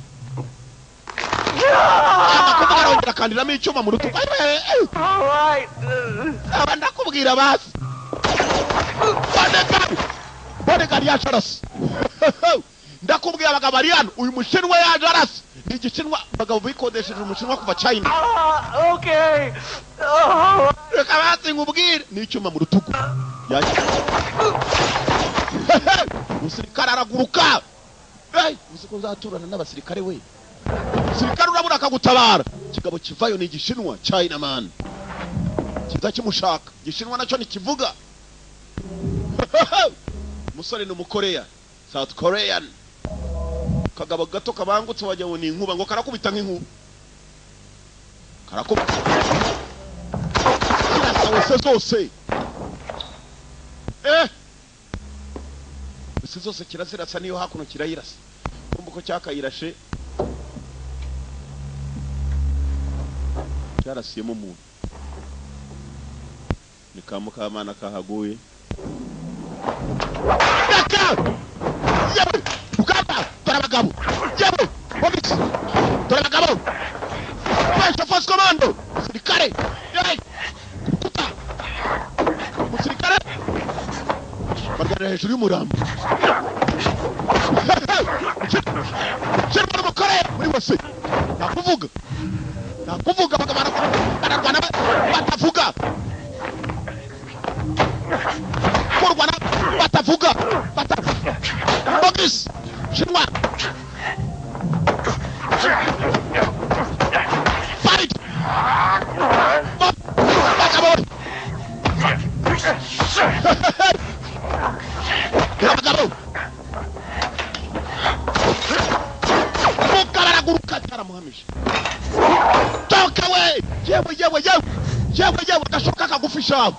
Arongera akandiramo icyuma mu rutugu. All right. Aba ndakubwira basi. Bodyguard. Bodyguard yaje arasa. Ndakubwira abagabo ari hano. Uyu mushinwa yaje arasa. Ni igishinwa abagabo bikodesheje umushinwa kuva China. Okay. Reka basi nkubwire. Ni icyuma mu rutugu. Yaje. Umusirikare araguruka. Hey, uzi ko nzaturana n'abasirikare we. Umusirikare urabura akagutabara. Kigabo kivayo ni igishinwa China man. Kiza kimushaka. Igishinwa nacyo ntikivuga. Umusore ni umukoreya, South Korean. Kagabo gato kabangutse wajya ngo ni inkuba ngo karakubita nk'inkuba. Karakubita. Kirasa zose. Eh! Ese zose kirazirasa niyo hakuno kirayirasa. Kumva ko cyakayirashe. Cyarasiyemo umuntu. Ni kamukamana kahaguye. Daka! Yewe! Ukamba! Dore abagabo! Yewe! Obisi! Dore abagabo! Special Force Commando! Musirikare! Yewe! Kuta! Musirikare! Barwanira hejuru y'umurambo. Shirwa n'umukore muri wese. Nakuvuga. Nakuvuga abagabo bararwana batavuga. Kurwana batavuga. Batavuga. Bogis! Shinwa! Fight! Bagabo! Abagabo! Mukabaraguruka cyaramuhamije. Toka we! Yewe yewe yewe! Yewe yewe agashoka kagufi shawe.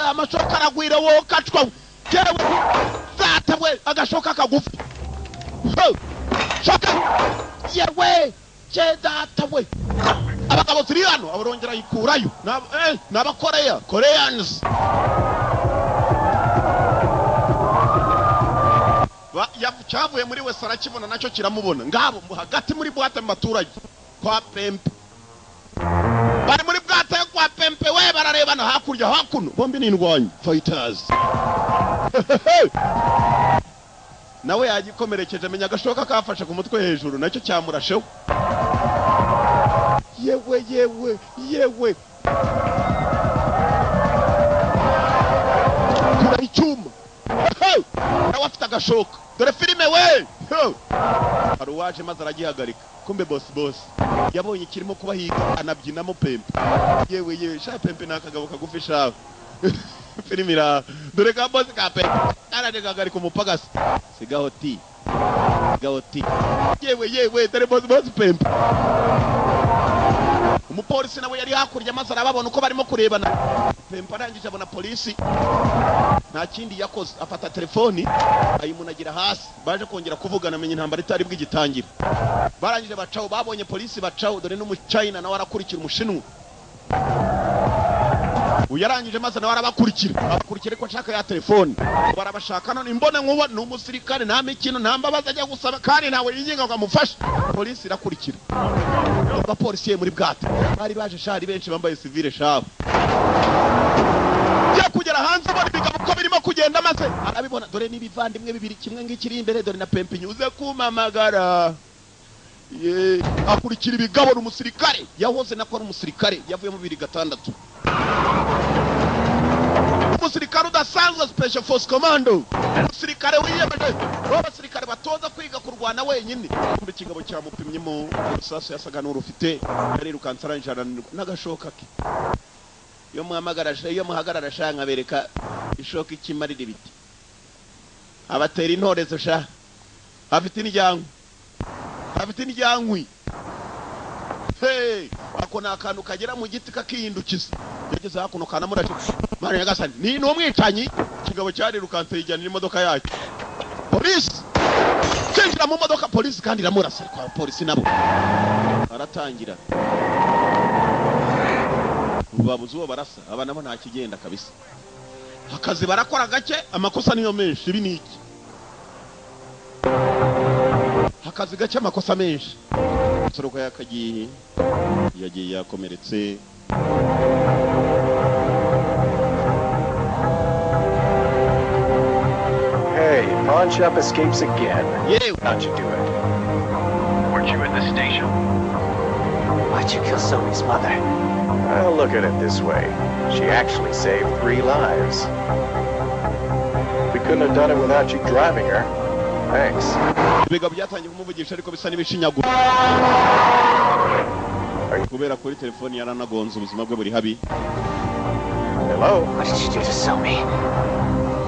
Amashoka aragwira wowe kacwa. Yewe data we agashoka kagufi. Shoka! Yewe je data we. Abagabo turi hano abarongera yikurayo. N'abakoreya, Koreans. Icyavuye muri wese arakibona, nacyo kiramubona. Ngabo hagati muri boîte mu baturage kwa Pempe, bari muri bwato yo kwa Pempe we, bararebana hakurya hakuno, bombi ni indwanyi, fighters. Nawe yagikomerekeje, amenya agashoka kafashe ku mutwe hejuru, nacyo cyamurasheho. Yewe, yewe, yewe, kura icyuma. Hey! Nawe afite agashoka. Dore filime we. Hey! Hari uwaje maze aragihagarika. Kumbe boss, boss yabonye ikirimo kubahiga, anabyinamo Pempe. Yewe yewe, sha Pempe ni akagabo kagufi shawe. Filime ira, dore ka boss ka Pempe karaje gahagarika umupagasi. Sigaho ti, sigaho ti. Yewe yewe, dore boss, boss Pempe. Umupolisi nawe yari hakurya maze arababona uko barimo kurebana. Pempe arangije abona polisi, nta kindi yakoze, afata telefoni ayimunagira hasi. Baje kongera kuvugana, amenya intambara itari bw'igitangira. Barangije bacaho, babonye polisi bacaho. Dore n'umuchina nawe arakurikira umushinwa. Uyu yarangije maze nawe arabakurikira, abakurikira ariko ashaka ya telefoni. Barabashaka none imbona nkuba ni umusirikare, nta mikino, nta mbabazi ajya gusaba, kandi ntawe yinginga ngo amufashe. Polisi irakurikira. Abapolisi muri bwato bari baje shari benshi, bambaye civile shabo. Ya kugera hanze abona ibigabo ko birimo kugenda maze arabibona. Dore n'ibivandimwe bibiri, kimwe ngikiri imbere, dore na Pempe uze kumamagara. Ye akurikira ibigabo. Ni umusirikare, yahoze nako ari umusirikare, yavuye mu 2006, umusirikare udasanzwe, special force commando, umusirikare wiyemeje, w'abasirikare batoza kwiga kurwana wenyine. Kumbe ikigabo cyamupimyemo urusasu, yasaga n'urufite. Yarirukanse arangije arananirwa n'agashoka ke. Iyo muhamagara, iyo muhagarara sha, nkabereka ishoka ikimarira ibiti. Abatera intorezo sha, afite indyankwi, afite indyankwi. Hey, ako ni akantu kagera mu giti kakihindukiza. Yageze hakuno kanamurashe. Mana nyagasani, ni umwicanyi. Ikigabo cyarirukanse yijyanira imodoka yacyo. Polisi cyinjira mu modoka, polisi kandi iramurasa. Ariko abapolisi nabo baratangira babuze uwo barasa. Aba nabo nta kigenda kabisa, akazi barakora gake, amakosa niyo menshi. Ibi ni iki? Akazi gake, amakosa menshi. Soroka yakagiye, yagiye yakomeretse. Hey, pawn shop escapes again. Yewe. How'd you do it? Weren't you at the station? Why'd you kill Somi's mother? Well, look at it this way. She actually saved 3 lives. We couldn't have done it without you driving her. Thanks. Ibigabo byatangiye kumuvugisha ariko bisa n'ibishinyagura kubera kuri telefoni yaranagonze, ubuzima bwe buri habi. Hello? What did you do to Somi?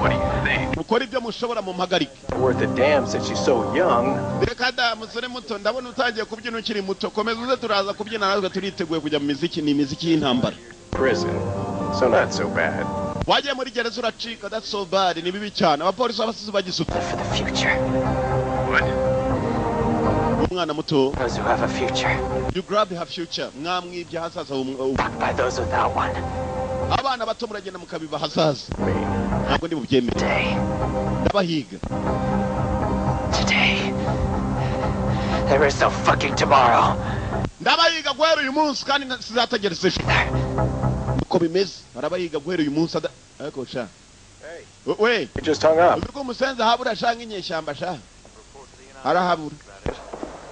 What do you think? Mukora ibyo mushobora mumpagarike. Worth a damn since she's so young. Reka da, musore muto, ndabona utangiye kubyina ukiri muto. Komeza uze, turaza kubyina natwe, turiteguye kujya mu miziki. Ni imiziki y'intambara. Prison. So not so bad. Wagiye muri gereza uracika, that's so bad, ni bibi cyane. Abapolisi b'abasizi bagisutse. For the future. What? Umwana muto. Those who have a future. You grab her future, mwamwibye ahazaza. By those without one. Abana bato muragenda mukabiba ahazaza, ntabwo ndi bubyemere. Today. Ndabahiga. Today. There is no fucking tomorrow. Ndabahiga guhera uyu munsi kandi sizategereza ejo. Uko bimeze, arabahiga guhera uyu munsi. Ariko sha we. You just hung up. Uzi ko umusenzi ahabura sha nk'inyeshyamba sha, arahabura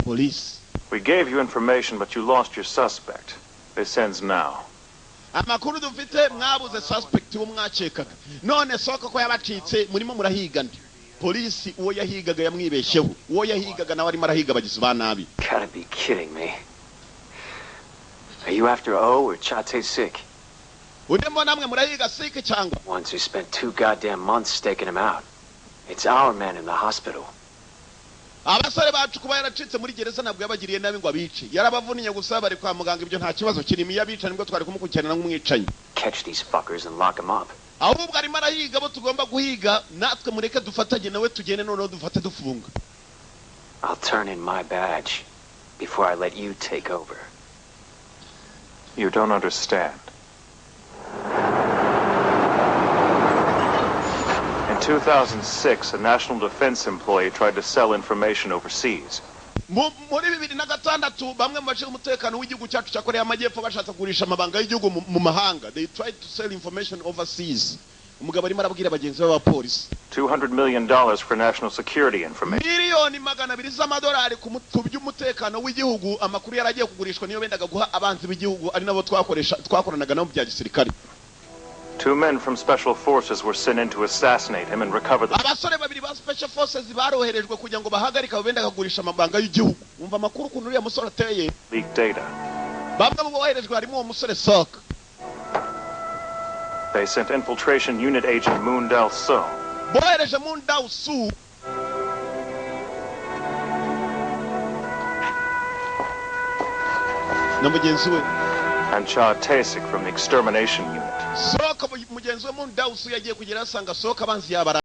polisi. We gave you information, but you lost your suspect. This ends now. Amakuru dufite, mwabuze suspect wo mwakekaga, none soko ko yabacitse, murimo murahiga ndi polisi. Uwo yahigaga yamwibeshyeho, uwo yahigaga nawe arimo arahiga abagizi ba nabi. Gotta be kidding me. Are you after O or Cha Tae-sik? Urimo namwe murahiga Sik cyangwa Ones who spent 2 goddamn months staking him out. It's our man in the hospital. Abasore bacu kuba yaracitse muri gereza, ntabwo yabagiriye nabi ngo abice, yarabavuniye gusa, bari kwa muganga, ibyo nta kibazo kirimo. Iyo abica nibwo twari kumukurikirana nk'umwicanyi. Catch these fuckers and lock them up. Ahubwo arimo arahiga abo tugomba guhiga natwe. Mureke dufatanye nawe tugende, noneho dufate dufunga. I'll turn in my badge before I let you take over. You don't understand. In In 2006, a national defense employee tried to sell information overseas. Muri 2006, bamwe mu bashinzwe umutekano w'igihugu cyacu cya Korea y'Amajyepfo bashatse kugurisha amabanga y'igihugu mu mahanga. They tried to sell information overseas. Umugabo arimo arabwira bagenzi be b'abapolisi. $200 million for national security information. 200 miliyoni z'amadolari ku by'umutekano w'igihugu. Amakuru yari agiye kugurishwa niyo bendaga guha abanzi b'igihugu, ari nabo twakoresha, twakoranaga nabo mu bya gisirikare. Two men from Special Forces were sent in to assassinate him and recover the Abasore babiri ba Special Forces baroherejwe kugira ngo bahagarike abo bendaga kugurisha amabanga y'igihugu. Umva amakuru ukuntu uriya musore ateye. leaked data. Bamwe mu boherejwe harimo uwo musore Sok. They sent infiltration unit agent Moon Dal So Bohereje Moon Dal Su na mugenzi we and Cha Taesik from the extermination unit. Soka. Mugenzi we Moon Dal Su yagiye kugera asanga Soka abanzi yabara.